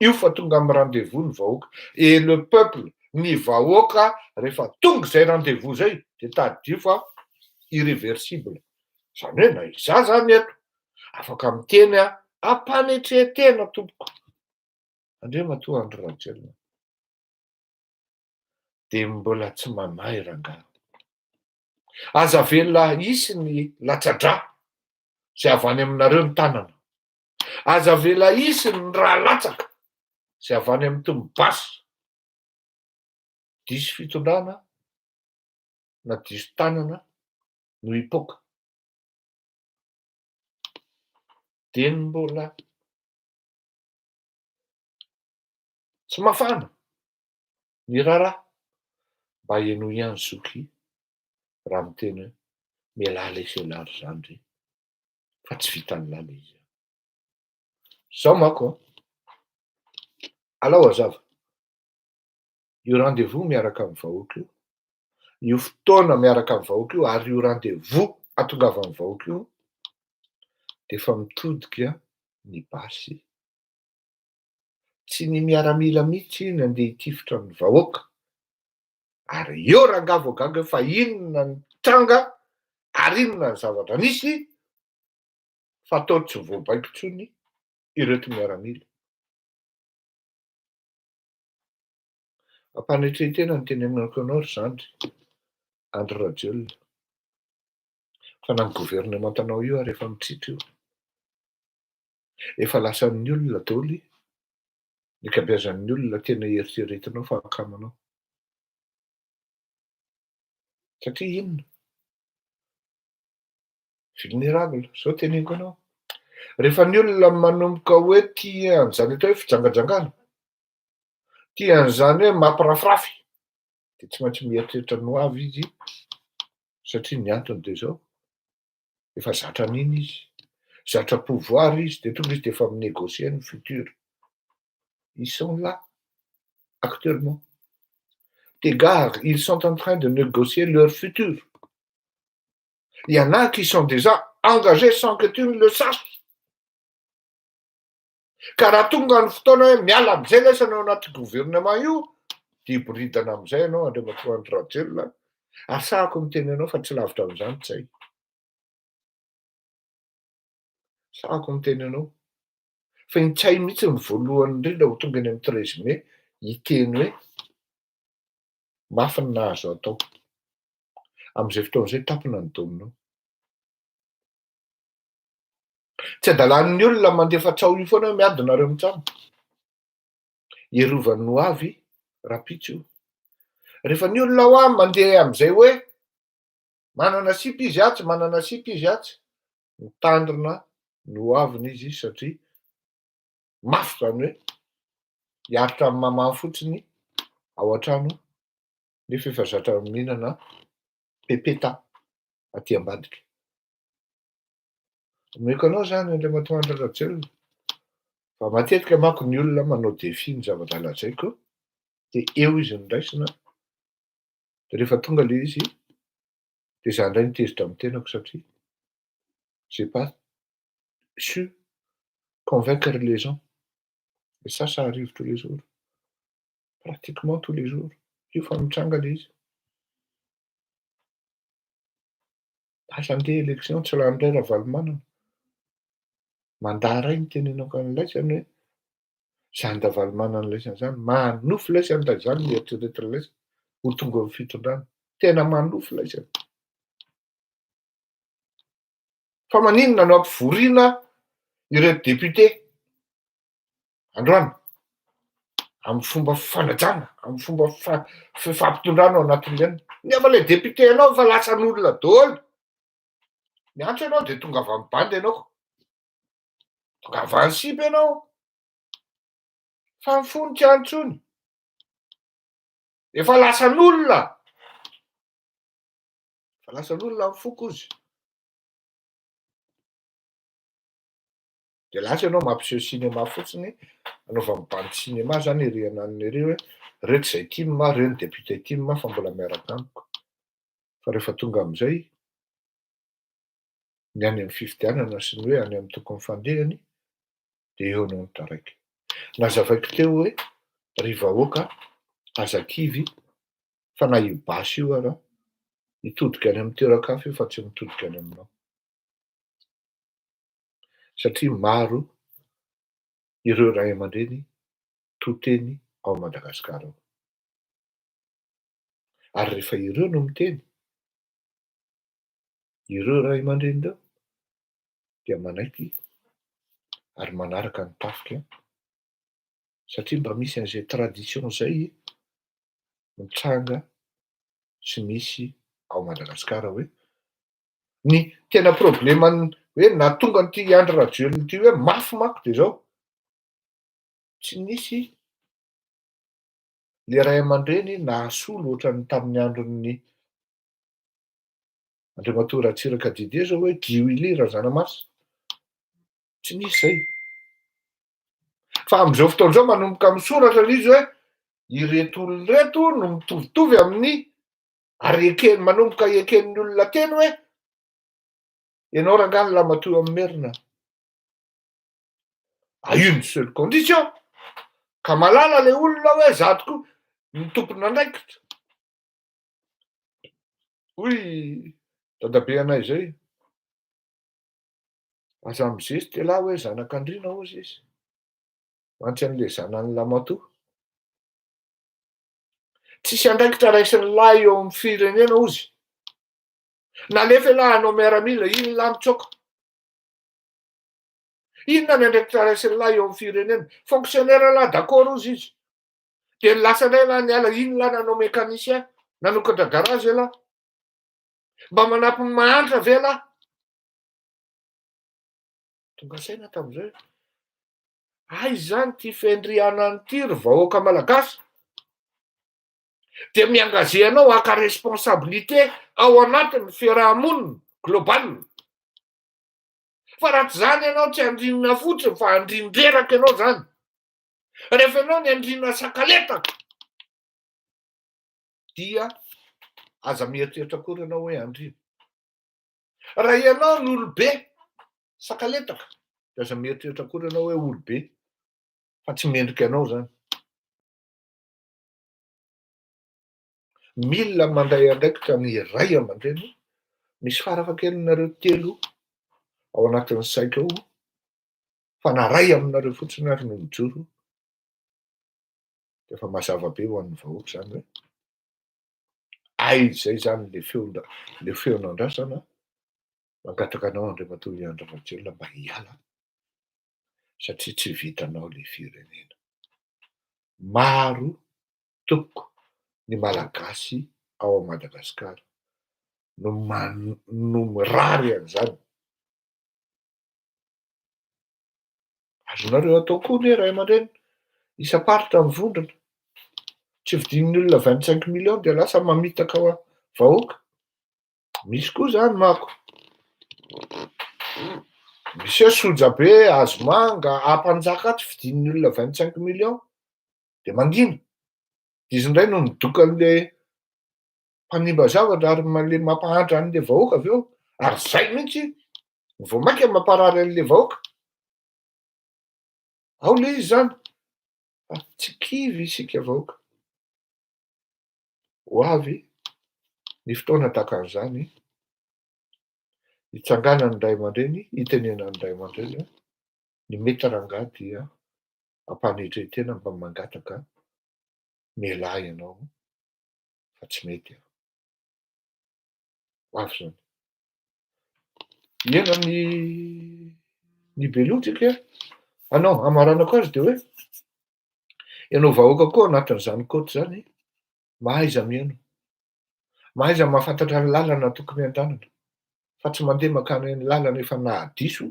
io fa tonga amin'ny rendez-vous ny vahoaka. Et le peuple, ny vahoaka rehefa tonga izay rendez-vous izay dia tadidio fa irréversible. Izany hoe na izaho izany eto afaka miteny aho am-panetren-tena tompoko. Andriamatoa Andry Rajoelina dia mbola tsy mamahy rangahy. Aza avela hisy ny latsa-drà izay avy any aminareo ny tanana. Aza avela hisy ny rà latsaka izay avy any amin'ny tombo-basy. Diso fitondrana na diso tanana no hipoaka. Dia ny mbola tsy mafana ny raharaha, mba henoy ihany zoky raha miteny hoe mialà lesy ialahy ry zandry fa tsy vitan'lah le izy. Zao manko an, alao hazava, io rendez-vous miaraka amin'ny vahoaka io, io fotoana miaraka amin'ny vahoaka io ary io rendez-vous ahatongavan'ny vahoaka io dia efa mitodika ny basy. Tsy ny miaramila mihitsy no andeha hitifitra ny vahoaka. Ary eo rangahy vao gaga hoe fa inona ny tranga ary inona ny zavatra nisy fa toa tsy voabaiko intsony ireto miaramila. Ampanetren-tena no tenenako anao ry zandry Andry Rajoelina fa na ny governemantanao io ary efa mitritra io. Efa lasan'ny olona daholo ny ankabeazan'ny olona tena eritreretinao fa akamanao. Satria inona? Vulnérable, zao teneniko anao. Rehefa ny olona manomboka hoe tia an'izany atao hoe fijangajangana, tia an'izany hoe mampirafirafy, dia tsy maintsy mieritreritra ny ho avy izy satria ny antony dia izao, efa zatra an'iny izy, zatra pouvoir izy, dia tonga izy dia efa mi-négocier ny futur. Ils sont là, actuellement. Tes gars, ils sont en train de négocier leur futur. Il y en a qui sont déjà engagés sans que tu ne le saches. Ka raha tonga ny fotoana hoe miala am'izay lasa anao anaty gouvernement io, de hiboridana am'izay ianao Andriamatoa Andry Rajoelina, ary sahako miteny anao fa tsy lavitra am'izany tsy hay. Sahako miteny anao fa iny tsy hay mihitsy ny voalohany indrindra ho tonga eny amin'ny 13 mai hiteny hoe mafy ny nahazo atao. Am'izay fotoana izay tampina ny dominao. Tsy adalan'ny olona mandefa tsaho io foana hoe miady nareo mitsam. Hierovan'ny ho avy rahampitso io. Rehefa ny olona hoa mandeha amin'izay hoe manana sipa izy atsy, manana sipa izy atsy, mitandrina ny ho aviny izy satria mafy izany hoe hiaritra amin'ny mamany fotsiny ao an-trano nefa efa zatra mihinana pepeta aty ambadika. Omeko anao izany Andriamatoa Andry Rajoelina fa matetika manko ny olona manao défi ny zavatra lazaiko dia eo izy no raisina dia rehefa tonga ilay izy dia za indray no tezitra amin'ny tenako satria j'ai pas su convaincre les gens et ça ça arrive tous les jours pratiquement tous les jours io fa mitranga ilay izy. Lasa andeha élection tsy lany indray Ravalomanana. Mandà ray ny tenenako an'ilaisany hoe zany Ravalomanana laisany zany, manofy laisany raha izany no eritreretin'i laisany ho tonga amin'ny fitondrana. Tena manofy laisany. Fa maninona no ampivoriana ireto député androany amin'ny fomba fanajana, amin'ny fomba fifampitondrana ao anatin'ny anona. Nefa ilay député anao efa lasan'olona daholo. Miantso ianao dia tonga avy amin'ny bandy ianao. Tonga avy any sipa ianao. Fa ny fony tsy any intsony. Efa lasan'olona. Efa lasan'olona ny foko ozy. De lasa ianao mampiseho cinéma fotsiny, anaovan'ny bandy cinéma zany ery ananona ery hoe reto zay tim a, reo ny député tim fa mbola miaraka amiko. Fa rehefa tonga amizay ny any amin'ny fifidianana sy ny hoe any amin'ny tokony fandehany de eo ianao no taraiky. Nazavaiko teo hoe ry vahoaka aza kivy fa na io basy io ara hitodika any amin'ny toeran-kafa io fa tsy mitodika any aminao. Satria maro ireo ray aman-dreny to teny ao Madagasikara ao. Ary rehefa ireo no miteny, ireo ray aman-dreny ireo dia manaiky ary manaraka ny tafika satria mba misy an'izay tradition izay mitranga sy misy ao Madagasikara hoe Ny tena probleman'ny hoe nahatonga an'ity Andry Rajoelina ity hoe mafy manko dia izao, tsy nisy le ray aman-dreny nahasolo ohatran'ny tamin'ny andron'ny Andriamatoa Ratsiraka Didier zao hoe Guy Willy Razanamasy, tsy nisy zay. Fa amin'izao fotoana izao manomboka misoratra ilay izy hoe ireto olona ireto no mitovitovy amin'ny Ary ekeny, manomboka eken'ny olona teny hoe, ianao rangahy ny lamatoa amin'ny merina. À une seule condition, Ka malala le olona hoe za tokoa ny tompon'andraikitra. Hoy dadabe anay zay, aza mizesta elah hoe zanak'andriana hozy izy, mantsy an'le zanany lamatoa. Tsisy andraikitra raisin'ny lahy eo amin'ny firenena hozy. Nalefa elah hanao miaramila, iny lahy mitsoaka. Inona ny andraikitra raisin'ny lahy eo amin'ny firenena? Fonctionnaire lahy d'accord hozy izy. Dia lasa indray lahy niala, iny lahy nanao mécanicien, nanokatra garage elah. Mba manampy ny mahantra ve lahy? Tonga saina tamin'izay. Aiza izany ity fiandrianana ity ry vahoaka malagasy? Dia mi-engager anao haka responsabilité ao anatin'ny fiaraha-monina global. Fa raha tsy izany ianao tsy andrinina fotsiny fa andrin-dreraka ianao izany. Rehefa ianao ny andrina sakaletaka dia aza mieritreritra akory ianao hoe andrina. Raha ianao no olobe sakaletaka dia aza mieritreritra akory ianao hoe olobe fa tsy mendrika anao izany. Mila mandray andraikitra ny ray aman-dreny, misy farafahakelinareo telo ao anatin'ny saiko ao fa na ray aminareo fotsiny ary no mijoro dia efa mazava be ho an'ny vahoaka izany hoe aiza izay izany le feo le feo nandrasana mangataka anao Andriamatoa Andry Rajoelina mba hiala satria tsy vitanao le firenena. Maro tompoko ny Malagasy ao Madagasikara no no mirary an'izany. Azonareo atao koa anie ray aman-dreny, isam-paritra mivondrona, tsy vidian'ny olona 25 millions dia lasa mamitaka vahoaka. Misy koa zany manko. Misy hoe sojabe, hazomanga, ampanjaka tsy vidian'ny olona 25 millions de mangina. Izy indray no midoka an'le mpanimba zavatra ary le mampahantra an'le vahoaka avy eo, ary zay mihitsy vao mainka mamparary an'le vahoaka. Ao le izy zany fa tsy kivy isika vahoaka. Ho avy ny fotoana tahaka an'izany hitsanganan'ny ray aman-dreny, hitenenan'ny ray aman-dreny hoe ny mety rangahy dia ampanetren-tena mba mangataka mialà ianao fa tsy mety aho. Ho avy izany. Hiaina ny ny beloha tsika anao hamaranako azy dia hoe ianao vahoaka koa anatin'izany côte izany mahaiza mihaino, mahaiza mahafantatra ny lalana tokony handehanana fa tsy mandeha mankany amin'ny lalana efa nahadiso,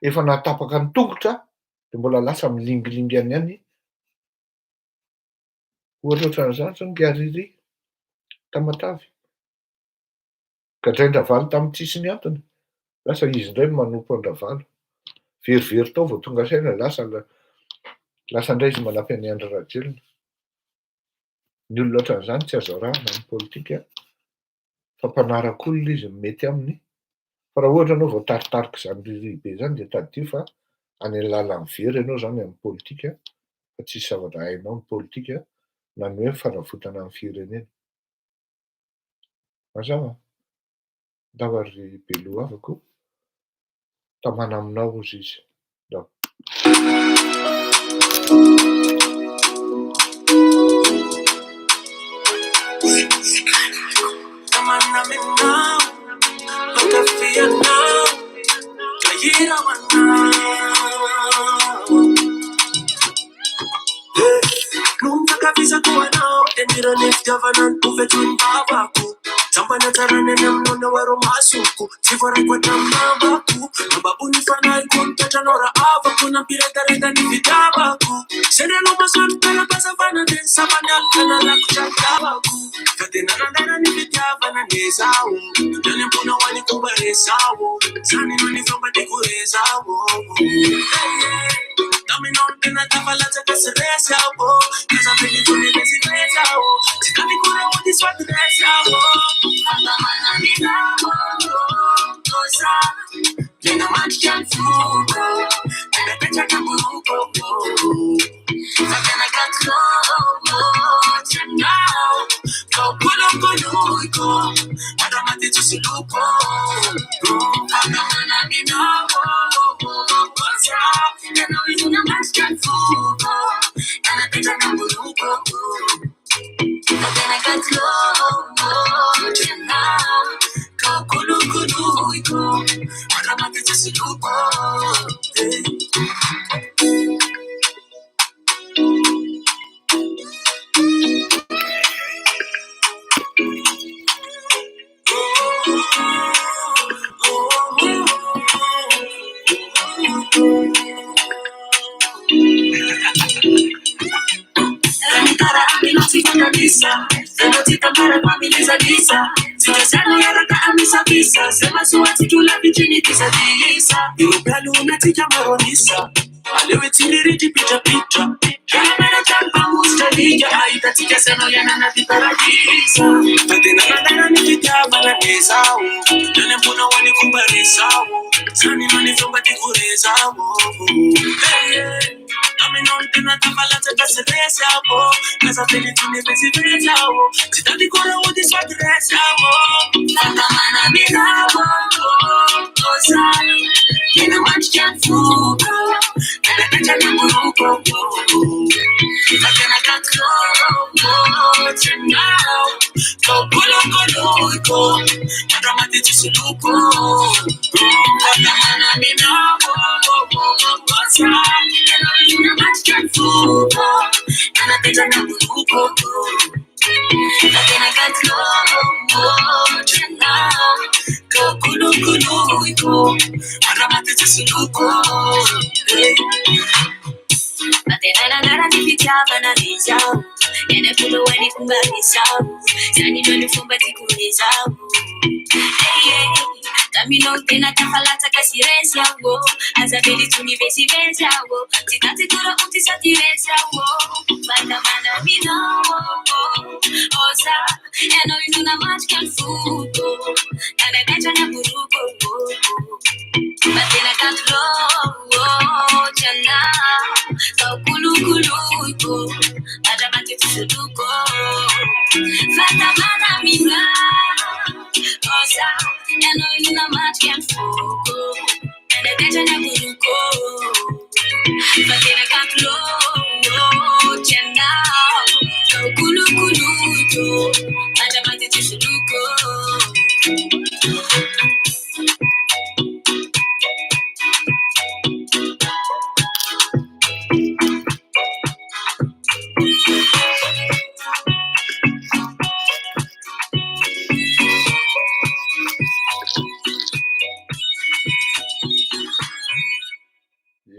efa nahatapaka ny tongotra dia mbola lasa milingilingy any ihany. Ohatra ohatran'izany zao ny Gariry Tamatave. Gadrain-dRavalo tamin'ny tsisy ny antony, lasa izy indray no manompo an-dRavalo. Verivery tao vao tonga saina, lasa lasa indray izy manampy an'i Andry Rajoelina. Ny olona ohatran'izany tsy azo arahana amin'ny politika fa mpanaraka olona izy no mety aminy. Fa raha ohatra ianao voataritarik'izany riribe izany dia tadidio fa any amin'ny lalan'ny very ianao izany amin'ny politika fa tsisy zavatra hainao ny politika na ny hoe fanavotana ny firenena. Mazava? Ndao ary ry Beloha havako, tamana aminao hozy izy. Ndao.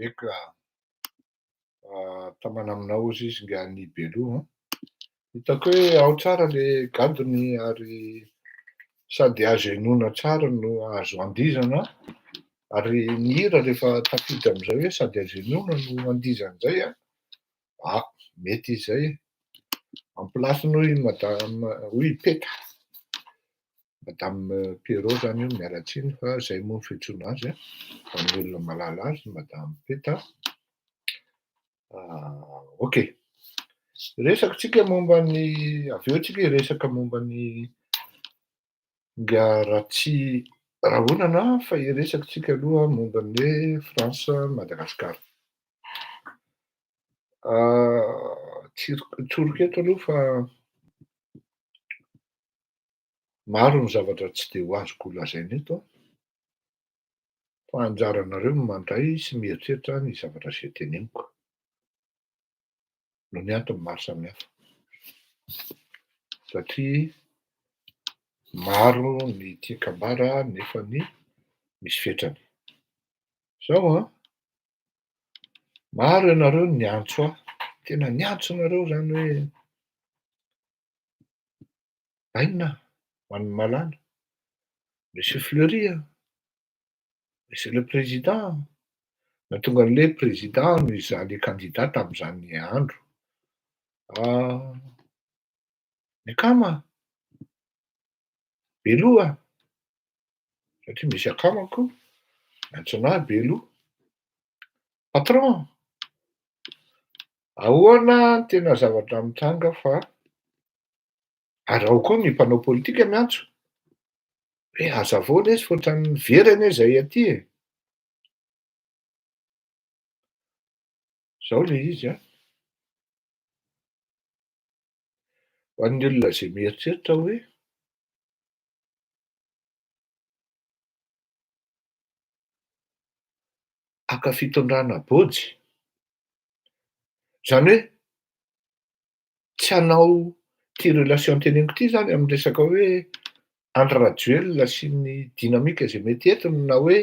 Eka, tamana aminao ozy izy nga ny Beloha an. Hitako hoe ao tsara le gadony ary sady azo henoina tsara no azo andihizana ary ny hira rehefa tafiditra amin'izay hoe sady azo henoina no andihizana izay an, ah mety izy izay e. Ampilasiny hoy madame, hoy i Peta, madame Pierrot zany io, miala tsiny fa zay moa ny fiantsoana azy an, ho an'ny olona mahalala azy, madame Peta. Ok. Resaka tsika momba ny, avy eo tsika hiresaka momba ny nga Ratsirahonana fa hiresaka tsika aloha momba ny hoe France Madagascar. Tsoriko eto aloha fa maro ny zavatra tsy dia ho azoko lazaina eto an, fa anjaranareo no mandray sy mieritreritra ny zavatra izay teneniko, noho ny antony maro samihafa, satria maro ny tian-kambara nefa ny misy fetrany. Zao an, maro ianareo no niantso ahy, tena niantso anareo zany hoe Bainina ho an'ny mahalana, Monsieur Fleury a, Monsieur le Président, nahatonga an'le président no izaho le candidat tamin'izany andro. Ny akama, Beloha, satria misy akamako, miantso an'ahy Beloha. Patron, ahoana ny tena zavatra mitranga fa ary ao koa ny mpanao politika miantso. Hoe hazavao lesy fa ohatran'ny very anie zay aty e. Zao le izy an. Ho an'ny olona izay mieritreritra hoe haka fitondrana bôjy, zany hoe tsy hanao ity relation teneniko ity zany amin'ny resaka hoe Andry Rajoelina sy ny dynamique izay mety entiny na hoe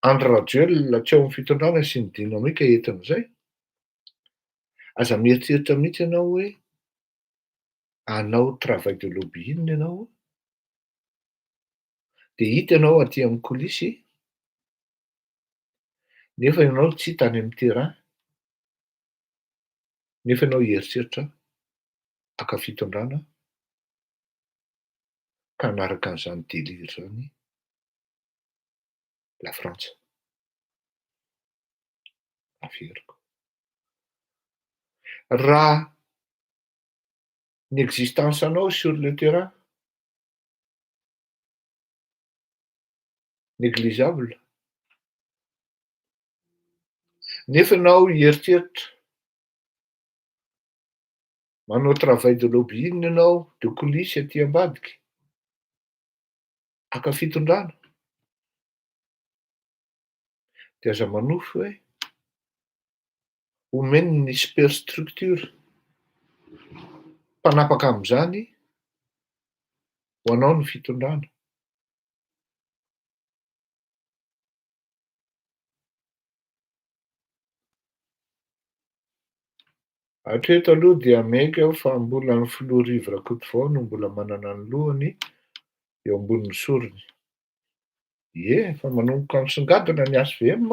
Andry Rajoelina tsy ao amin'ny fitondrana sy ny dynamique entin'izay. Aza mieritreritra mihitsy ianao hoe hanao travail de lobbying ianao dia hita ianao aty amin'ny coulisse nefa ianao tsy hita any amin'ny terrain nefa ianao hieritreritra haka fitondrana ka hanaraka an'izany délire izany Lafrantsa. Averiko. Raha ny existence anao sur le terrain négligeable nefa ianao hieritreritra manao travail de lobbying ianao de coulisse aty ambadika haka fitondrana dia aza manofy hoe omeny ny superstructure mpanapaka amin'izany ho anao ny fitondrana. Hatreto aloha dia miaiky aho fa mbola ny filoha Rivo Rakotovao no mbola manana ny lohany eo ambonin'ny sorony. Ie, efa manomboka misongadina ny HVM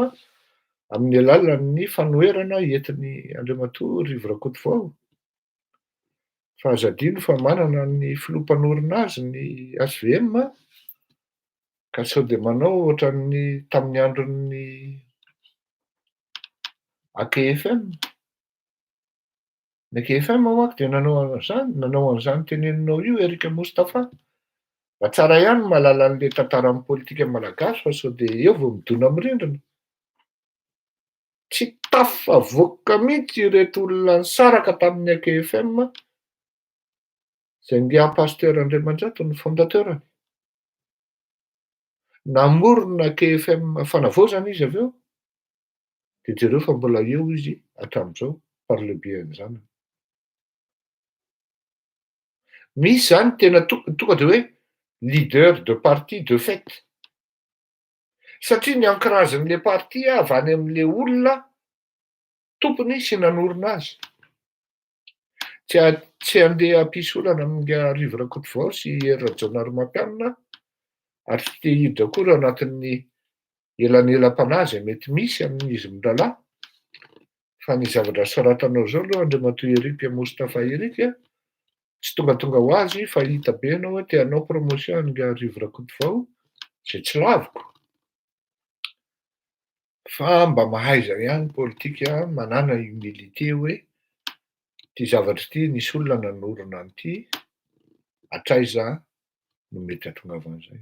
amin'ny alalan'ny fanoherana entin'i Andriamatoa Rivo Rakotovao. Fa aza adino fa manana ny filoha mpanorina azy ny HVM ka sao dia manao ohatran'ny tamin'ny andron'ny AKFM. Ny AKFM manko dia nanao an'izany, nanao an'izany teneninao io Eric Moustapha. Mba tsara ihany ny mahalala an'ilay tantaran'ny politika malagasy fa sao dia eo vao midona amin'ny rindrina. Tsy tafavoaka mihitsy ireto olona nisaraka tamin'ny AKFM izay ingahy Pasteur Andriamanjato no fondateur-ny. Namorona AKFM fanavaozana izy avy eo dia jereo fa mbola eo izy hatramin'izao par le biais an'izany. Misy izany tena tonga dia hoe leader de parti de fait. Satria ny ancrage-n'le parti avy any amin'le olona tompony sy nanorina azy. Tsy tsy handeha hampisy olana amin'ingahy Rivo Rakotovao sy Hery Rajaonarimampianina ary tsy te hiditra akory ao anatin'ny elanelam-panahy izay mety misy amin'izy mirahalahy fa ny zavatra soratanao izao aloha Andriamatoa Eric Moustapha Eric tsy tongatonga ho azy fa hita be ianao hoe te hanao promotion an'ingahy Rivo Rakotovao izay tsy laviko fa mba mahaiza ihany politika manàna humilité hoe ity zavatra ity nisy olona nanorina an'ity hatraiza no mety hahatongavan'izay.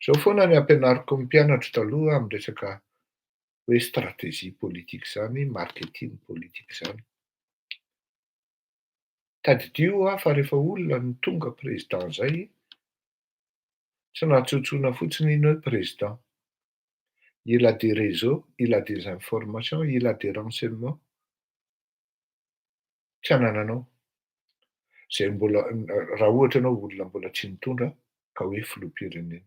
Zao foana ny ampianariko ny mpianatro taloha amin'ny resaka hoe stratégie politique zany, marketing politique zany. Tadidio hoa fa rehefa olona no tonga président zay, tsy natsotsoina fotsiny iny hoe président. Il a des réseaux, il a des informations, il a des renseignements tsy anananao. Zay mbola, raha ohatra ianao olona mbola tsy nitondra ka hoe filoham-pirenena.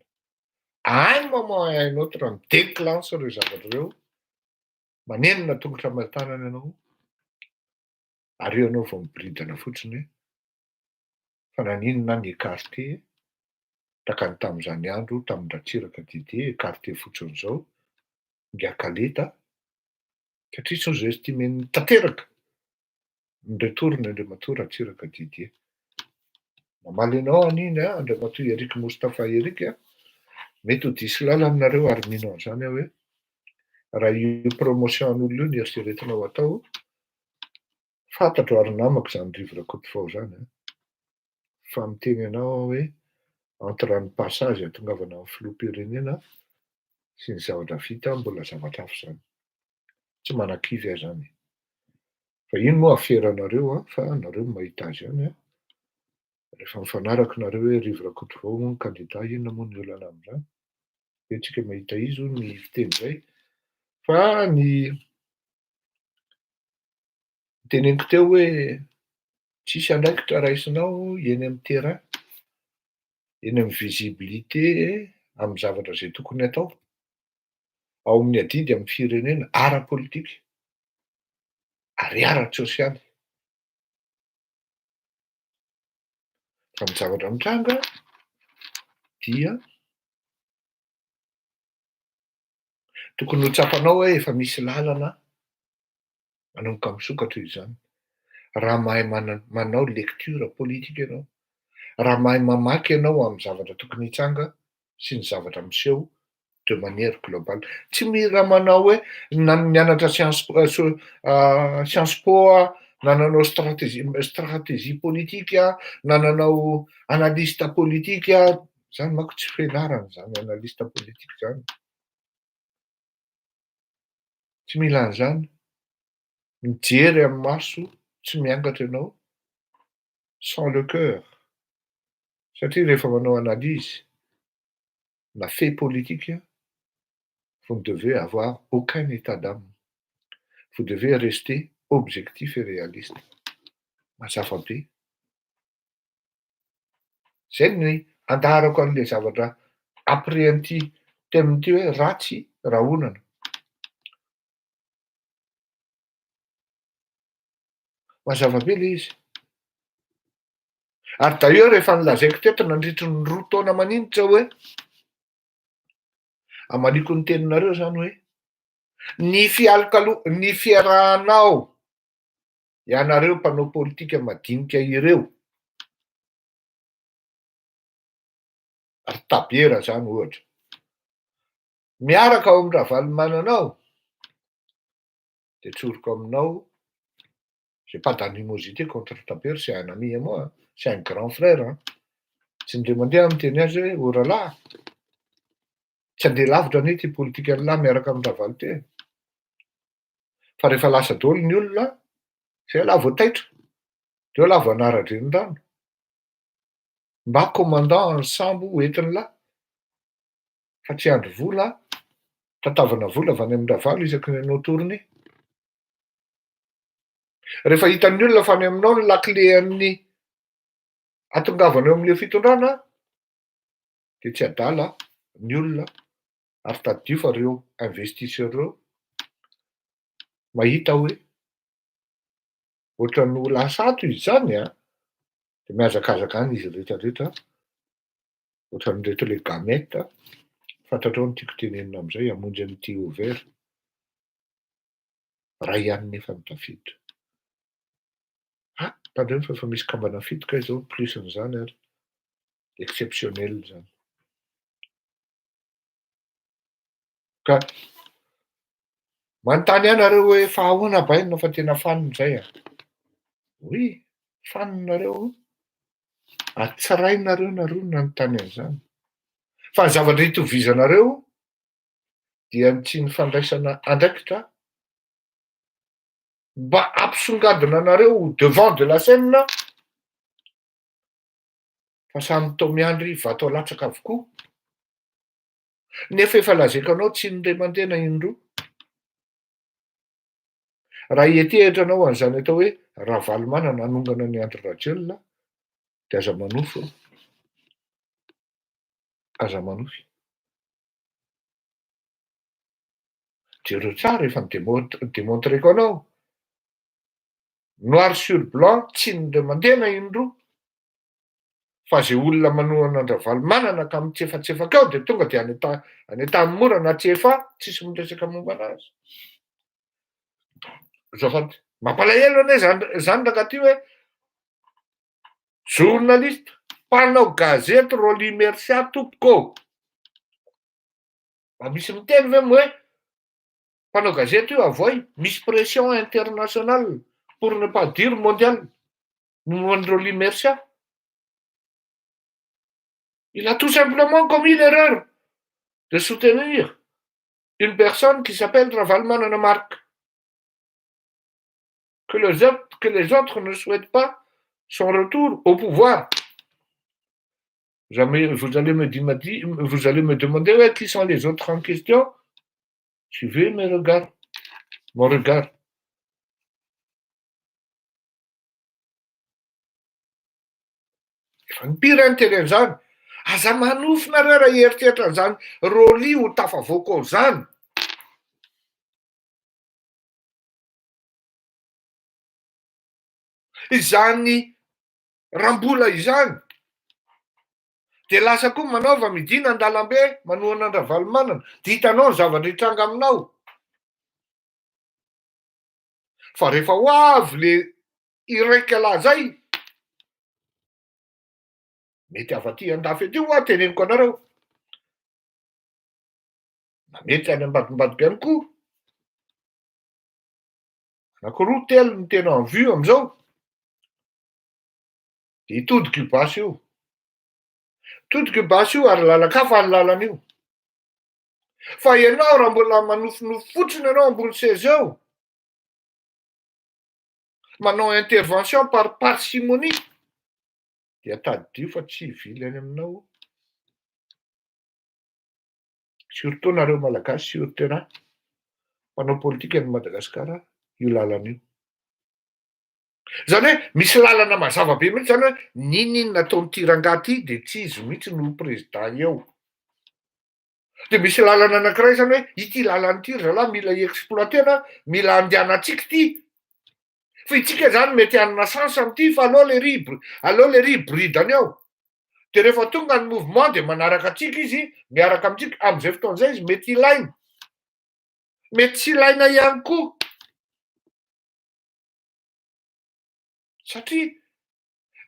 À un moment à un autre, mi-déclenche ireo zavatra ireo, manenina tongotra aman-tanana ianao, ary eo ianao vao miboridana fotsiny hoe fa naninona aho ni-écarter tahaka ny tamin'izany andro tamin-dRatsiraka Didier, écarter fotsiny izao, ingahy Kaleta, satria sous-estimer-ny tanteraka ny retour-ny Andriamatoa Ratsiraka Didier. Namaly anao an'iny an, Andriamatoa Eric Moustapha Eric a, mety ho diso lalana nareo ary mino an'izany aho hoe raha io promotion an'olona io no eritreretinao atao, fantatro ary namako izany Rivo Rakotovao izany an, fa miteny anao aho hoe. Entre ny passage ahatongavana amin'ny filoham-pirenena sy ny zavatra vita mbola zavatra hafa izany. Tsy manakivy aho izany. Fa iny moa aferanareo an, fa nareo no mahita azy ihany an. Rehefa mifanaraka nareo hoe Rivo Rakotovao moa no kandida, inona moa ny olana amin'izany? Eo tsika mahita izy hoy ny fiteny izay. Fa ny teneniko teo hoe tsisy andraikitra raisinao eny amin'ny terrain, eny amin'ny visibilité amin'ny zavatra izay tokony atao, ao amin'ny adidy amin'ny firenena ara-politika ary ara-tsosialy. Fa ny zavatra mitranga dia tokony ho tsapanao hoe efa misy lalana manomboka misokatra izany. Raha mahay manao lecture politique ianao, raha mahay mamaky ianao amin'ny zavatra tokony hitsanga sy ny zavatra miseho de manière globale. Tsy mila manao hoe nianatra science science po aho, na nanao stratégie politique aho, na nanao analyste politique aho, zany manko tsy fianarana zany analyste politique zany. Tsy mila an'izany. Mijery amin'ny maso tsy miangatra ianao, sans le cœur. Satria rehefa manao analyse na fait politique, vous ne devez avoir aucun état d'âme. Vous devez rester objectif et réaliste. Mazava be. Zay ny andaharako an'le zavatra après an'ity thème ity hoe ratsy rahonana. Mazava be le izy. Ary d'ailleurs efa nolazaiko teto nandritry ny 2 taona maninitra hoe amaliko ny teninareo zany hoe ny fialokalo ny fiarahanao ianareo mpanao politika madinika ireo ary Tabera zany ohatra miaraka ao amin'ny Ravalomanana ao de tsoriko aminao, j'ai pas d'animosité contre Tabera, c'est un ami à moi, c'est un grand frère an. Tsy indray mandeha aho miteny azy hoe ô rahalahy, tsy handeha lavitra anie ty politikan'lah miaraka amin'ny Ravalo ty e. Fa rehefa lasa daholo ny olona, zay lah vao taitra, de eo lah vao hanara-drenirano. Mba commandant ny sambo hoentin'lah, fa tsy andry vola, tantavana vola avy any amin'ny Ravalo isaky ny hanao tournée. Rehefa hitan'ny olona fa any aminao ny lakile an'ny atongavana eo amin'ilay fitondrana, de tsy adala ny olona ary tadidio fa ireo investisseurs ireo mahita hoe ohatran'ny ho lasa ato izy zany an, de mihazakazaka any izy rehetrarehetra, ohatran'ireto le gamète, fantatrao ny tiako tenenina amin'izay, hamonjy an'ity ovaire, ray ihany nefa no tafiditra. Ah, tandremo fa efa misy kambana 7 kay zao plus an'izany ary, exceptionnel zany. Ka manontany ahy nareo hoe fa ahoana bainina fa tena fanina zay ah. Oui, faninareo ary tsy rainareo nareo no nanontany an'izany. Fa ny zavatra itovizanareo dia ny tsy ny fandraisana andraikitra mba hampisongadina anareo ho devant de la scène fa samy toa miandry vato alatsaka avokoa. Nefa efa lazaiko anao tsy indray mandeha na indroa. Raha hiantehitra anao an'izany atao hoe Ravalomanana hanongana an'i Andry Rajoelina dia aza manofy eo. Aza manofy. Jereo tsara efa ni-démontreko anao. Noir sur blanc tsy indray mandeha na indroa. Fa zay olona manohana an-dRavalomanana ka mitsefatsefaka eo de tonga de any any Antanimora na Tsefa tsisy miresaka momba anazy. Azafady. Mampalahelo anie zany zany rangahy hoe journaliste mpanao gazety Rolly Mercia tompoko. Mba misy miteny ve moa hoe mpanao gazety io avoay misy pression internationale pour ne pas dire mondiale momba an'i Rolly Mercia. Il a tout simplement commis l'erreur de soutenir une personne qui s'appelle Ravalomanana Marc, que les autres, que les autres ne souhaitent pas son retour au pouvoir. Jamais, vous allez me, vous allez me demander ouais, qui sont les autres en question. Suivez mes regards, mon regard. Efa nimpira ny teny an'izany. Aza manofy nareo raha hieritreritra an'izany Rolly ho tafavoaka ao izany. Izany Rambola izany dia lasa koa manaova midina an-dalambe manohana an-dRavalomanana dia hitanao ny zavatra hitranga aminao. Fa rehefa ho avy le iraika lahy zay, mety avy aty andafy aty hoa teneniko anareo, na mety any ambadimbadika any koa, anakiroa telo no tena en vue amizao, de hitodika io basy io, hitodika io basy io ary lalan-kafa ny lalana io, fa ianao raha mbola manofinofy fotsiny ianao ambony seza eo, manao intervention par parcimonie dia tadidio fa tsy hivily any aminao surtout nareo malagasy sur terrain mpanao politika ny Madagasikara io lalana io. Zany hoe misy lalana mazava be mihitsy zany hoe n'inon'inona ataon'ity rangahy ity de tsy izy mihitsy no ho président eo. De misy lalana anankiray zany hoe ity lalana ity ry zalahy mila exploiter-na, mila andehanantsika ity, fa itsika zany mety hanana chance amin'ity fa aleo lery aleo lery hiboridana eo, de rehefa tonga ny mouvement de manaraka antsika izy, miaraka amintsika, amin'izay fotoana izay izy mety ilaina, mety tsy ilaina ihany koa, satria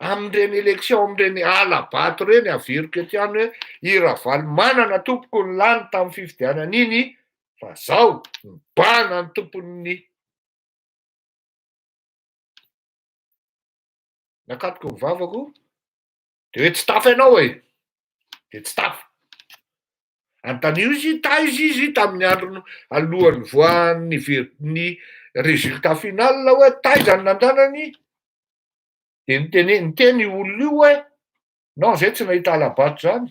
amin'ireny élection amin'ireny hala-bato ireny, averiko eto ihany hoe i Ravalomanana tompoko no lany tamin'ny fifidianana iny fa zao mibahana ny tompon'ny nakatoko ny vavako de hoe tsy tafa ianao e, de tsy tafa. Anontanio izy, taiza izy tamin'ny andro alohan'ny voahan'ny ver- ny résultat final hoe taiza ny nandanany, de nitene- niteny io olona io hoe non zay tsy nahita hala-bato zany,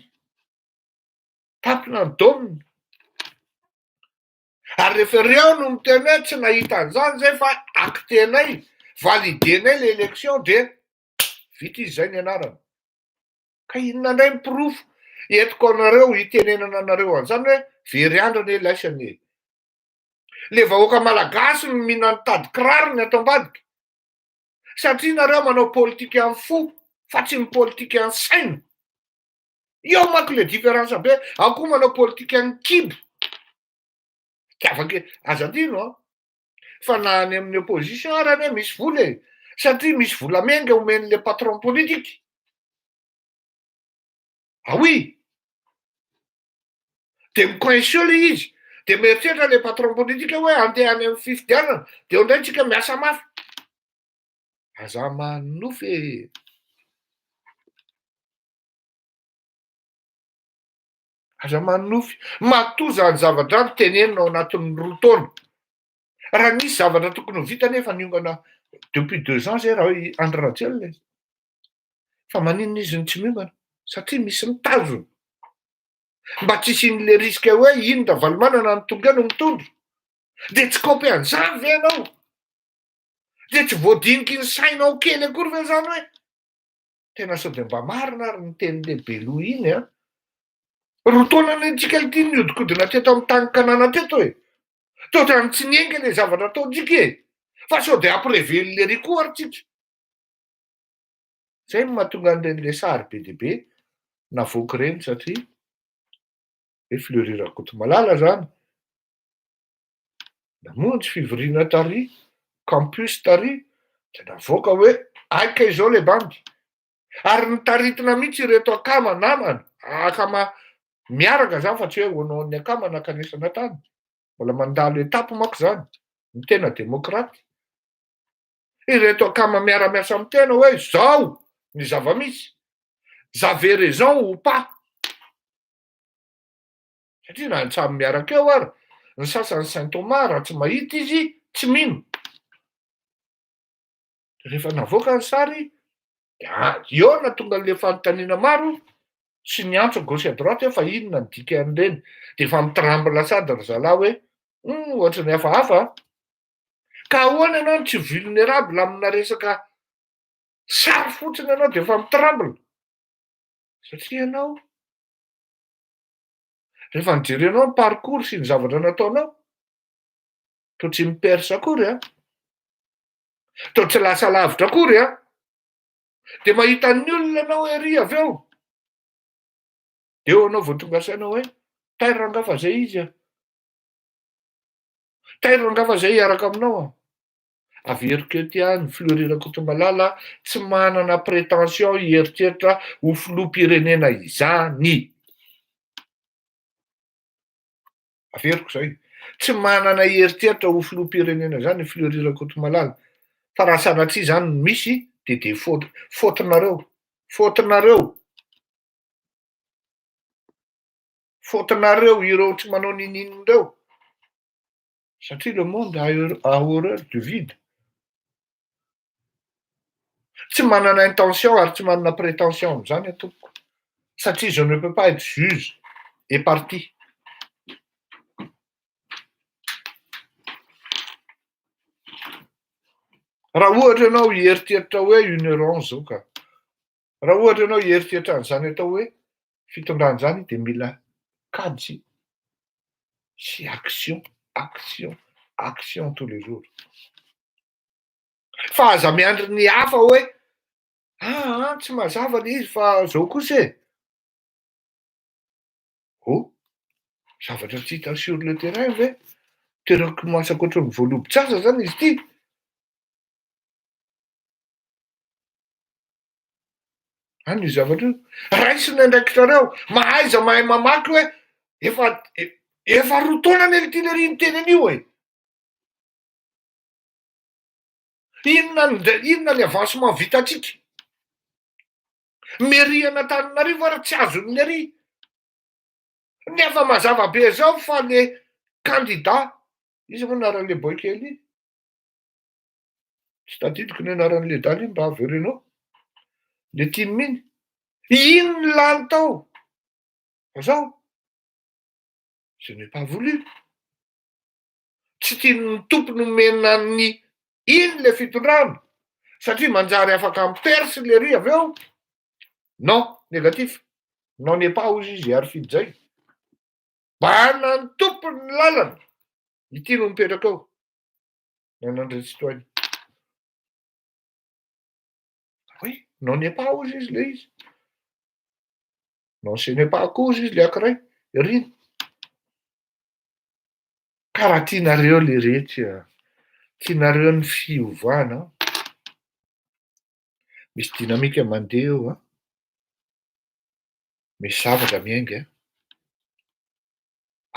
tapina ny daominy. Ary rehefa ireo no miteny hoe tsy nahita an'izany zay fa acter-nay, valider-nay le élection de vita izy zay ny anarany. Ka inona indray ny porofo entiko anareo hitenenana anareo an'izany hoe very andro anie laisany e. Le vahoaka malagasy no mihinan'ny tady kirarony ato ambadika. Satria nareo manao politika amin'ny fo fa tsy ny politika amin'ny saina. Eo manko le différence be, ao koa manao politika amin'ny kibo. Fitiavako aza adino an. Fa na any amin'ny opposition ary anie misy vola e, satria misy vola miainga omen'le patron politique. Ah oui! De mi-coince eo le izy, de mieritreritra le patron politique hoe andeha any amin'ny fifidianana, de eo indray tsika miasa mafy. Aza manonofy e! Aza manonofy. Matoa zany zavatra zany tenenina ao anatin'ny roa taona. Raha nisy zavatra tokony ho vita nefa niongana depuis 2 ans zay raha i Andry Rajoelina e. Fa maninona izy no tsy miongana? Satria misy mitazona. Mba tsy hisian'le risque hoe iny Ravalomanana no tonga eo no mitondra. De tsy kaopy an'izany ve ianao? De tsy voadiniky ny sainao kely akory ve zany hoe Tena sao dia mba marina ary ny tenin'le Beloha iny an! Roa taona anie tsika ity niodikodina teto amin'ny tany Kanana teto e! Toa ohatran'ny tsy niainga le zavatra ataontsika e! Fa sao dia hampireven'le ry koa ary tsika? Zay no mahatonga an'ireny le sary be dia be navoaka ireny satria hoe Fleury Rakotomalala zany Namonjy fivoriana tary, campus tary, dia navoaka hoe ay kay izao le bandy. Ary notaritina mihitsy ireto akama namana, akama miaraka zany fa tsy hoe au nom-n'ny akama nankanesana tany. Mbola mandalo étape manko zany, ny tena démocrate. Ireto akama miara-miasa amin'ny tena hoe zao ny zava-misy, j'avais raison ou pas. Satria na ny samy miaraka eo ary, ny sasany Saint Thomas raha tsy mahita izy tsy mino. Rehefa navoaka ny sary dia eo no nahatonga an'ilay fanontaniana maro sy ny antso à gauche à droite hoe fa inona ny dikan'ireny. Dia efa mi-tremble sady ry zalahy hoe hum ohatry ny hafahafa an! Ka ahoana ianao no tsy vulnerable amina resaka sary fotsiny ianao dia efa mi-tremble? Satria ianao rehefa nojerenao ny parcours sy ny zavatra nataonao, toa tsy mi-perce akory an! Toa tsy lasa lavitra akory an! Dia mahita ny olona ianao ery avy eo, dia eo ianao vao tonga saina hoe tairo rangaha fa zay izy an! Tairo rangaha fa zay hiaraka aminao an! Averiko eto ihany, Fleury Rakotomalala tsy manana prétention hieritreritra ho filoham-pirenena izany. Averiko izay. Tsy manana eritreritra ho filoham-pirenena izany i Fleury Rakotomalala. Fa raha sanatria izany no misy dia dia faute, faute-nareo. Faute-nareo. Faute-nareo ireo tsy manao n'inon'inona ireo. Satria le monde a a horreur du vide. Tsy manana intention ary tsy manana prétention amin'izany aho tompoko. Satria je ne peux pas être juge et partie. Raha ohatra ianao hieritreritra hoe une heure onze zao ka. Raha ohatra ianao hieritreritra an'izany atao hoe fitondrana izany dia mila kajy sy action, action, action tous les jours. Fa aza miandry ny hafa hoe aa tsy mazava le izy fa zao kosa e. Oh, zavatra tsy hita sur le terrain ve? Terako masaka ohatran'ny voalobo-tsaza zany izy ity. Any io zavatra io. Raiso ny andraikitrareo. Mahaiza mahay mamaky hoe efa efa roa taona anie ity lery niteny an'io e. Inona ny inona ny avancement vitantsika? Mairie an'Antananarivo ary tsy azon'ny ery. Nefa mazava be zao fa le candidat, iza moa anaran'le boay kely iny? Tsy tadidiko ny anaran'le dala iny mba avereno eo. Le tim iny. Iny ny lany tao. Fa zao, ce n'est pas voulu. Tsy tian'ny tompony omena ny iny le fitondrana satria manjary afaka mi-perce le ry avy eo. Non, négatif. Non n'est pas hozy izy ary fidy zay. Bahana ny tompony ny lalana. Ity no mipetraka eo. Nanandretsitoaina. Oui, non n'est pas hozy izy le izy. Non ce n'est pas koa hozy izy le ankiray. Rina. Ka raha tianareo le retsy a, tianareo ny fiovana, misy dynamique mandeha eo an, misy zavatra miainga an,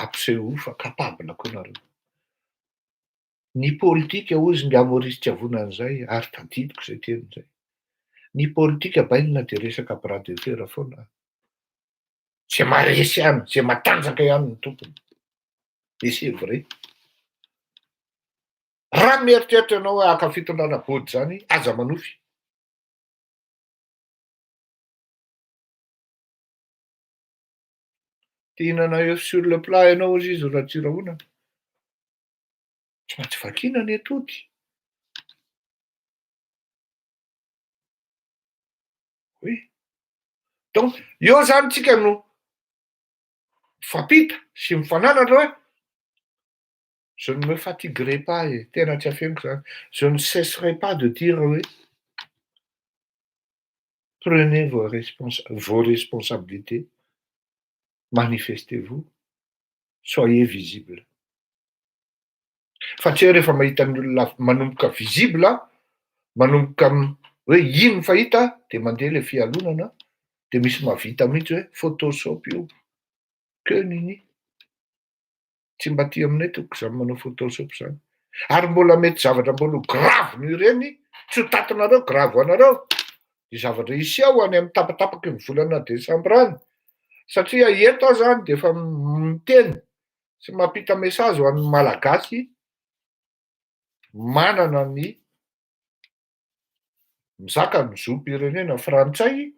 ampisehoy fa capable koa nareo. Ny politika hozy ingahy Maurice Tsiavonana izay ary tadidiko izay teny izay, ny politika bainina dia resaka bras de fer foana. Zay maharesy ihany, zay matanjaka ihany no tompony. Et c'est vrai. Raha mieritreritra ianao hoe haka fitondrana body zany, aza manofy. Te hihinana oeuf sur le plat ianao hozy izy Ratsirahonana. Tsy maintsy vakiana ny atody. Oui. Donc eo zany tsika no mifampita sy mifananatra hoe je ne me fatiguerai pas e, tena tsy afeniko zany, je ne cesserai pas de dire hoe prenez vos responsa- vos responsabilités, manifestez-vous, soyez visible. Fa tsy hoe rehefa mahita ny olona manomboka visible, manomboka hoe iny ny fahita de mandeha le fialonana de misy mahavita mihitsy hoe photoshop io, que nini. Tsy mba aty aminay tompoko zany manao photoshop zany. Ary mbola mety zavatra mbola ho grave noho ireny tsy ho tatinareo, grave ho anareo ny zavatra hiseho any amin'ny tapatapaky ny volana desambra any. Satria eto aho zany de efa. miteny sy mampita message ho an'ny Malagasy manana ny mizaka ny zom-pirenena frantsay,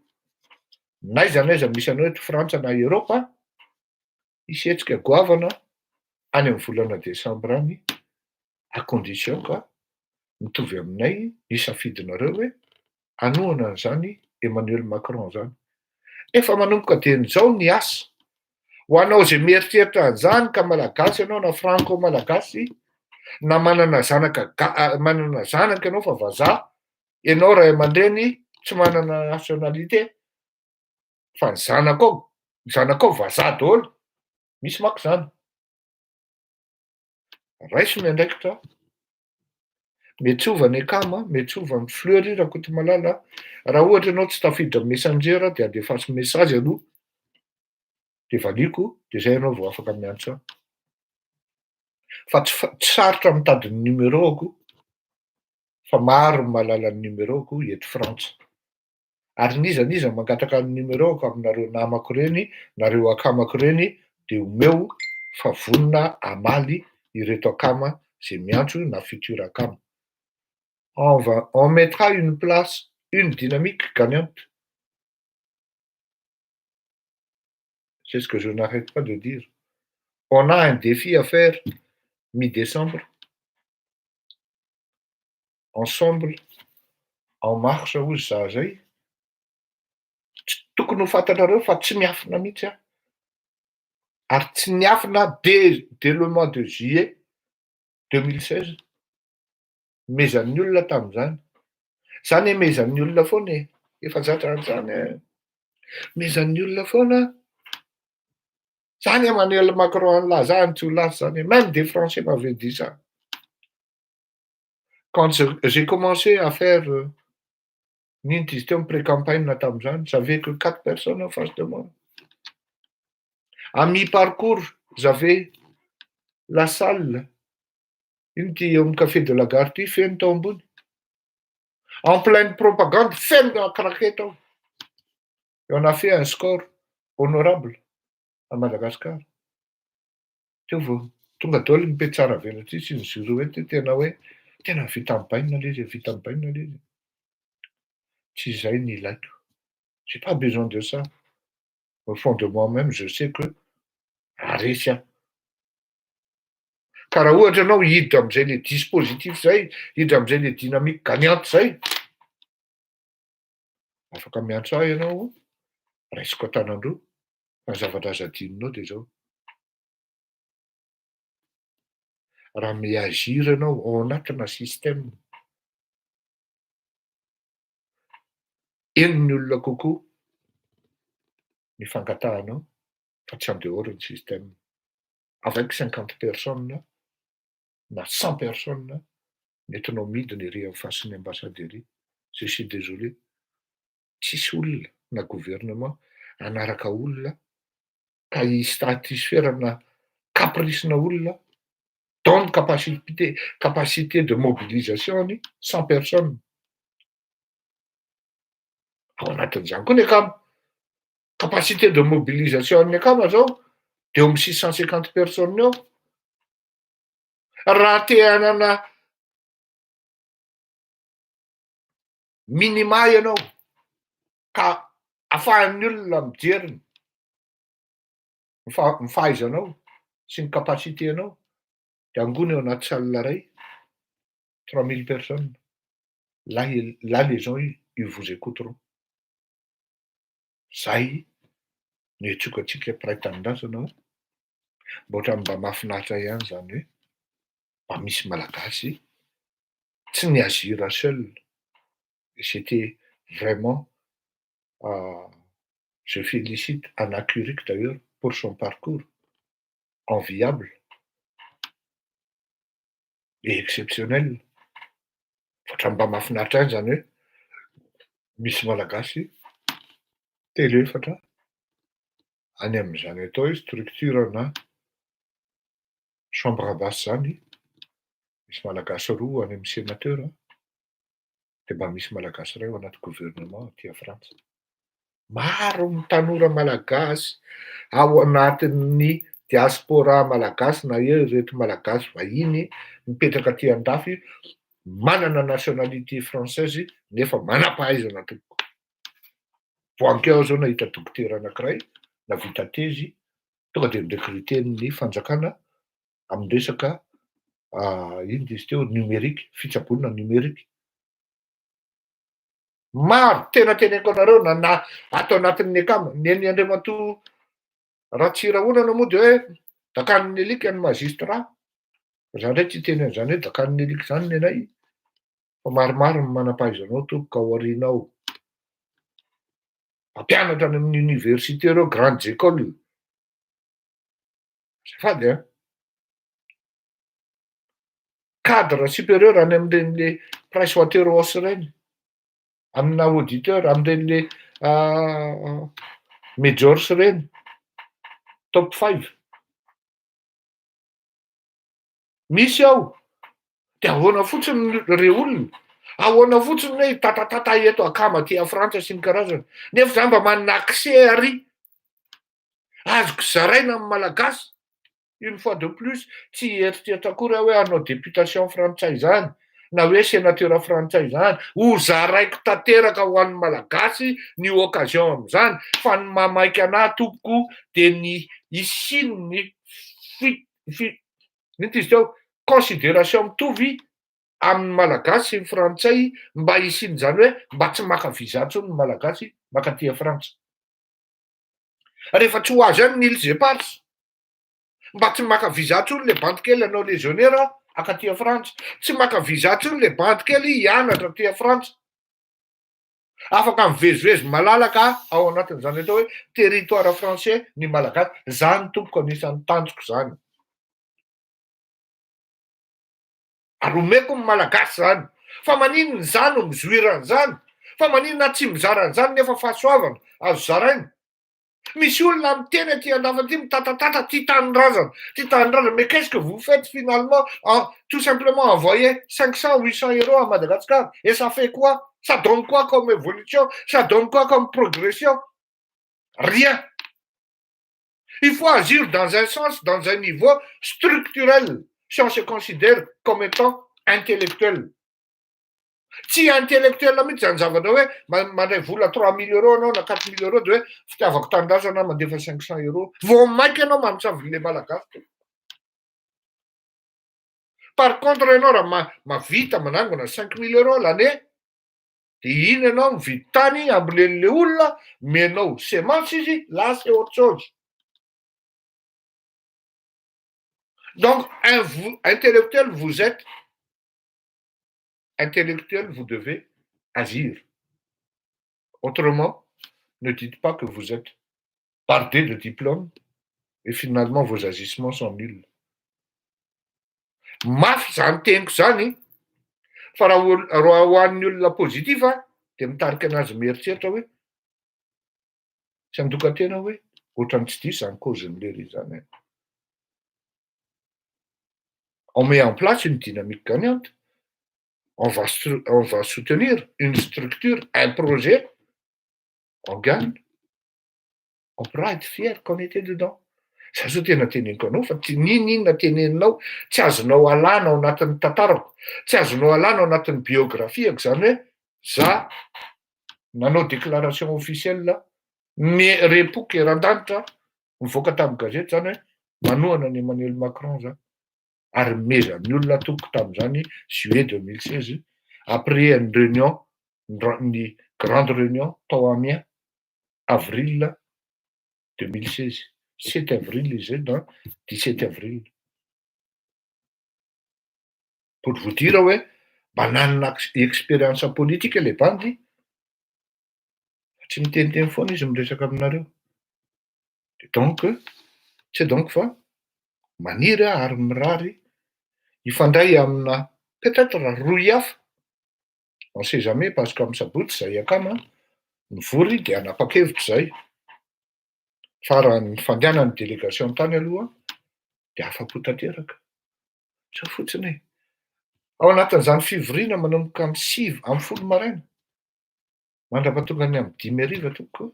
n'aiza n'aiza misy anao eto Frantsa na Eropa, hisy hetsika goavana any amin'ny volana desambra any, à condition ka mitovy aminay ny safidinareo hoe hanohana an'izany Emmanuel Macron zany. Efa manomboka dieny izao ny asa. Ho anao izay mieritreritra an'izany ka Malagasy ianao na franco Malagasy na manana zanaka ga- manana zanaka ianao fa vazaha, ianao ray aman-dreny tsy manana nationalité fa ny zanakao, ny zanakao vazaha daholo, misy manko zany. Raiso ny andraikitra, miantsova ny akama, miantsova ny Fleury Rakotomalala, raha ohatra ianao tsy tafiditra amin'ny messenger de alefaso message aloha, de valiako, de zay ianao vao afaka miantso ahy. Fa tsy fa- tsy sarotra mitady ny numéro-ko, fa maro ny mahalala ny numéro-ko eto Frantsa. Ary n'iza n'iza mangataka ny numéro-ko aminareo namako reny, nareo akamako reny, de omeo fa vonona hamaly ireto akama zay miantso na futur akama. On va, on mettra une place une dynamique gagnante. C'est ce que je n'arrête pas de dire. On a un défi à faire mi-décembre. Ensemble, en marche hozy za zay. Tsy tokony ho fantatrareo fa tsy miafina mihitsy aho. Ary tsy niafina dès le mois de juillet 2016. Mezan'ny olona tamin'izany. Zany hoe mezan'ny olona foana e. Efa zatra an'izany e. Mezan'ny olona foana. Zany Emmanuel Macron nilaza any tsy ho lasa zany. Même des Français m'avaient dit ça. Quand j'ai commencé à faire n'ino izy teo pré-campagne tamin'izany, j'avais que quatre personnes en face de moi. À mi-parcours, j'avais la salle. Ino ty eo amin'ny café de la gare ty feno tao ambony. En pleine propagande, feno craqué tao. Et on a fait un score honorable à Madagascar. Teo vao tonga daholo ny mpitsara velatsihy sy ny girouette tena hoe tena vita mibainina le izy, vita mibainina le izy. Tsy izay ny ilaiko. J'ai pas besoin de ça. Au fond de moi-même, je sais que aresy aho. Ka raha ohatra ianao hiditra am'izay le dispositif zay, hiditra am'izay le dynamique gagnante zay, afaka miantso ahy ianao, raisiko an-tanan-droa, fa ny zavatra aza adinonao de zao. Raha mi-agir ianao ao anatina système, eny ny olona kokoa ny fangatahanao fa tsy en dehors ny système. Avec 50 personnes na 100 personnes nentinao midina ery amin'ny fasin'ny ambassade ery. Je suis désolé. Tsisy olona na gouvernement hanaraka olona ka hi-satisfaire-na caprice-na olona dans ny capacité de mobilisation-ny 100 personnes. Ao anatin'izany koa ny akama. Capacité de mobilisation ny akama zao de eo amy 650 personnes eo. Raha te hanana minima ianao ka ahafahan'ny olona mijery ny fahaizanao sy ny capacité anao de angona eo anaty salle ray 3000 personnes. Là, là les gens ils vous écouteront. Zay no iantsoako antsika mpiray tanindrazana mba ohatran'ny mba mahafinaritra ihany zany hoe mba misy Malagasy tsy ni-agir seul. Et c'était vraiment, je félicite Anna Curic d'ailleurs pour son parcours enviable et exceptionnel. Ohatran'ny mba mahafinaritra ihany zany hoe misy Malagasy telo efatra any amin'izany atao hoe structure na chambre basse zany, misy Malagasy roa any amin'ny sénateur, de mba misy Malagasy ray ao anaty gouvernement aty a Frantsa. Maro ny tanora Malagasy ao anatin'ny diaspora malagasy na eo ireto malagasy vahiny mipetraka aty an-dafy manana nationalité française nefa manam-pahaizana tompoko. Vao ankeo aho zao nahita dokotera anankiray navita tezy tonga de ni-recruter-n'ny fanjakana amin'ny resaka ino izy teo, numérique, fitsaboana numérique. Maro tena teneniko anareo na ato anatin'ny akama neny Andriamatoa Ratsirahonana moa de hoe dakan'ny alika ny magistrat. Za ndray tsy hiteny an'izany hoe dakan'ny alika zany ny anay fa maromaro ny manam-pahaizanao tompoko ao aoriana ao. Mpampianatra any amin'ny université reo, grandes écoles. Azafady a. Cadre supérieur any am'ireny le Pricewaterhouse reny, amina auditeur, am'ireny le majors reny, top five. Misy ao, de ahoana fotsiny re olona, ahoana fotsiny hoe hitatatata eto akama aty a Frantsa sy ny karazany, nefa za mba manana accès ary, azoko zaraina amy malagasy. Une fois de plus, tsy hieritreritra akory aho hoe hanao députation frantsay zany, na hoe sénateur frantsay zany, ho zaraiko tanteraka ho an'ny malagasy ny occasion am'izany, fa ny mamaiky anahy tompoko de ny isian'ny fi ino ty izy teo, considération mitovy amin'ny malagasy sy ny frantsay mba hisian'izany hoe mba tsy maka visa intsony ny malagasy maka aty a Frantsa. Rehefa tsy ho azo ihany ny îles Éparses, mba tsy maka visa intsony le bandy kely hanao légionnaire akaty a Frantsa, tsy maka visa intsony le bandy kely hianatra aty a Frantsa. Afaka mivezivezy malalaka ao anatin'izany atao hoe territoire français ny malagasy. Zany tompoko anisan'ny tanjoko zany. Ary omeko ny malagasy zany. Fa maninona za no mizoira an'izany? Fa maninona tsy mizara an'izany nefa fahasoavana azo zaraina? Misy olona miteny aty andafy aty mitatatata tia tanindrazana, tia tanindrazana, mais qu'est-ce que vous faites finalement en tout simplement envoyer 500, 800 euros à Madagascar? Et ça fait quoi? Ça donne quoi comme évolution? Ça donne quoi comme progression? Rien. Il faut agir dans un sens, dans un niveau structurel, si on se considère comme étant intellectuel. Tsy intellectuel mihitsy zany zavatra hoe mandray vola 3000 euros anao na 4000 euros de hoe fitiavako tanindrazana mandefa 500 euros. Vao mainka ianao mamosavy le malagasy. Par contre ianao raha mavita manangona 5000 euros l'année, de iny ianao mividy tany ambolen'le olona, menao semence izy, là c'est autre chose. Donc, un vous, intellectuel, vous êtes intellectuel, vous devez agir. Autrement, ne dites pas que vous êtes bardé de diplômes et finalement vos agissements sont nuls. Mafy zany teniko zany, fa raha olo raha ho an'ny olona positif a, de mitarika anazy mieritreritra hoe tsy andoka-tena hoe ohatrany tsy diso zany cause-n'lery zany e. On met en place une dynamique gagnante. On va soutenir une structure, un projet, on gagne. On pourra être fier qu'on était dedans. Za zao tena teneniko anao fa tsy nininona teneninao, tsy azonao alana ao anatin'ny tantarako, tsy azonao alana ao anatin'ny biografiako zany hoe za nanao déclaration officielle me repoky eran-danitra mivoaka tamin'ny gazety zany hoe manohana ny Emmanuel Macron za ary mezan'ny olona tompoko tamin'izany juillet 2016 après une réunion, ny grande réunion tao Amiens, avril 2016, 7 avril izy zay na 17 avril, pour vous dire hoe mba nanana expérience politique le bandy, tsy miteniteny foana izy miresaka aminareo. De donc tsy donc fa maniry aho ary mirary hifandray amina peut-être rohy hafa, on sait jamais, parce que amy sabotsy zay akama mivory de hanapa-kevitra zay, fa raha ny fandehanany délégation tany aloha de afa-po tanteraka zao fotsiny e. Ao anatin'izany fivoriana manomboka amy 9, amy 10 maraina mandra-pahatonga ny amy 5 hariva tompoko,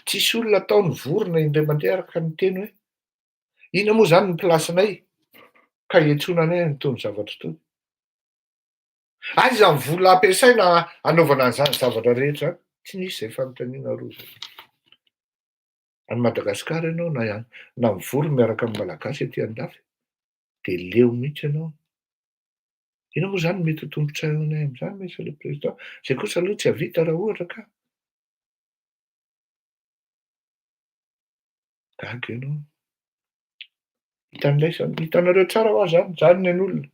tsisy olona atao ny vorona indray mandeha araka ny teny hoe Inona moa zany ny place-nay ka iantsoana anay an'itony zavatra itony? Aiza ny vola ampiasaina anaovana an'izany zavatra rehetra zany? Tsy nisy zay fanontaniana roa zay. Any Madagasikara ianao na na mivory miaraka amin'ny Malagasy aty an-dafy de leo mihitsy ianao. Inona moa zany mety ho tombontsoanay am'zany, monsieur le président? Zay kosa aloha tsy havita raha ohatra ka. Gaga ianao. Hitan'ilay zany, hitanareo tsara hoa zany, zany ny an'olona.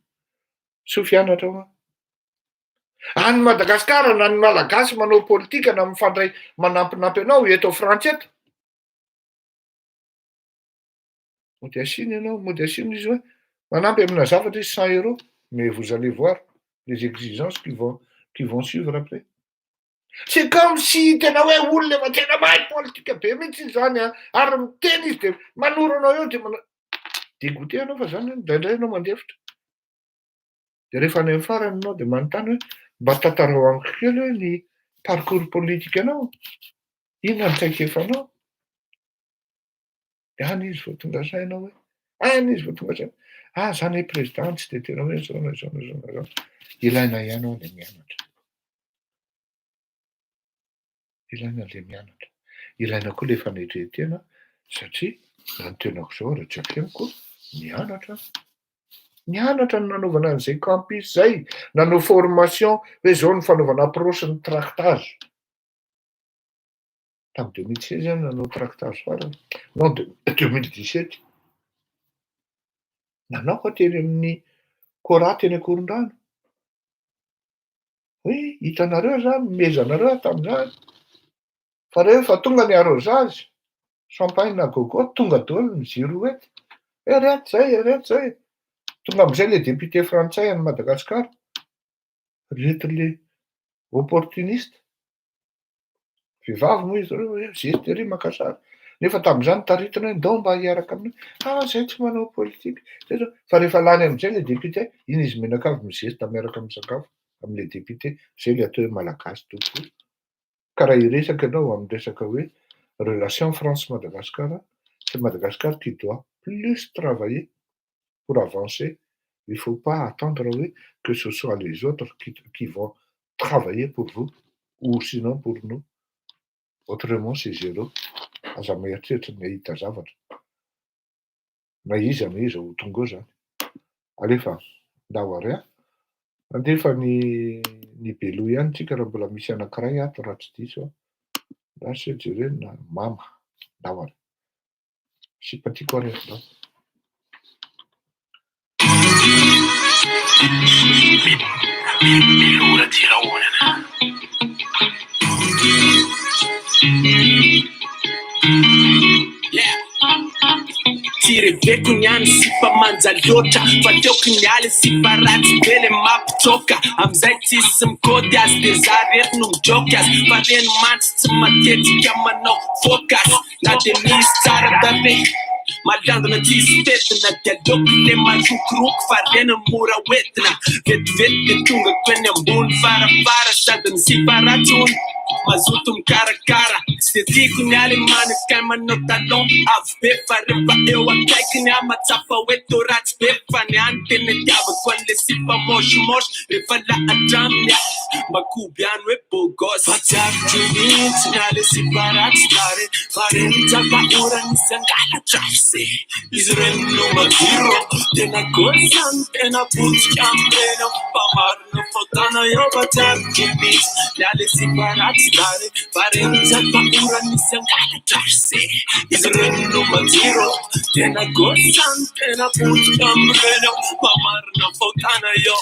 Soa fianatra hoa. Any Madagasikara na ny Malagasy manao politika na mifandray manampinampy anao eto Frantsa eto. Mody asiana ianao, mody asiana izy hoe manampy amina zavatra izy 100 euros, mais vous allez voir les exigences qui vont suivre après. C'est comme si tena hoe olona efa tena mahay politika be mihitsy izy zany a, ary miteny izy de manoro anao eo, de manao dégoûté anao fa zany indraindray ianao mandefitra. De rehefa any amin'ny farany ianao de manontany hoe mba tantarao amiko kely hoe ny parcours politique anao, inona ny traikefanao? De any izy vao tonga saina hoe, any izy vao tonga saina. Ah, zany hoe président tsy de tena hoe zao na zao na zao na zao. Ilaina ihany ao le mianatra. Ilaina le mianatra. Ilaina koa le fanetren-tena satria na ny tenako zao raha tsy afeniko mianatra. Mianatra no nanaovana an'izay campus zay, nanao formation hoe zao ny fanaovana approche ny tractage. Tamy 2016 aho nanao tractage farany, non, 2017. Nanao aho teny amin'ny Cora teny Ankorondrano. Hoe hitanareo zany, mezanareo aho tam'izany. Fa rehefa tonga ny arrosage, champagne à gogo, tonga daholo ny girouette. E reto zay, reto zay. Tonga am'izay le député frantsay any Madagasikara. Reto le opportuniste. Vehivavy moa izy ireo hoe zesty ery maka sary. Nefa tam'izany taritina hoe ndao mba hiaraka aminay. Ah, zay tsy manao politika. Zay zao. Fa rehefa lany am'izay le député, iny izy mianakavy mizesta miaraka amin'ny sakafo am'le député. Zay le atao hoe Malagasy tompoko. Ka raha hiresaka ianao amin'ny resaka hoe relation France Madagascar, c'est Madagascar qui doit plus travailler pour avancer. Il faut pas attendre hoe que ce soit les autres qui vont travailler pour vous ou sinon pour nous. Autrement c'est zéro. Aza mieritreritra ny hahita zavatra. Na iza na iza ho tonga eo zany. Alefa, ndao ary a. Andefa ny Belo ihany tsika raha mbola misy anankiray ato raha tsy diso aho. Lasa jerena mama. Ndao ary. Sympathique ary ndao. Melo Ratsirahonana. Yeah. Tsy reveko ny any sipa manja loatra fa tiako ny aly sipa ratsy be le mampitsoka amizay tsisy mikôdy azy de za rery no mijoky azy fa reny mantsy tsy matetika manao focus na de misy tsara tarehy malandina tsisy fetina de aleoko le marokoroko fa reny mora hoentina vetivety de tonga ko eny ambony farafara sady ny sipa ratsy hono mazoto mikarakara. Tsy de tiako ny aly mannequin manao talon avo be fa rehefa eo akaikiny aho mahatsapa hoe tô ratsy be fa ny any tena itiavako an'le sipa moche rehefa lahatra aminy aho mba koby ihany hoe beau gosse fa tsy aritro mihitsy ny aly sipa ratsy tare fa reny tsy atahorana misy angalatra se izy reny no madiro tena gosany tena potika amireny fa marina fotana eo fa tsy aritro mihitsy ny aly sipa ratsy tare fa reny tsy atahorana misy angalatra se izy reny no madiro tena gosany tena potika amireny fa marina fotana eo.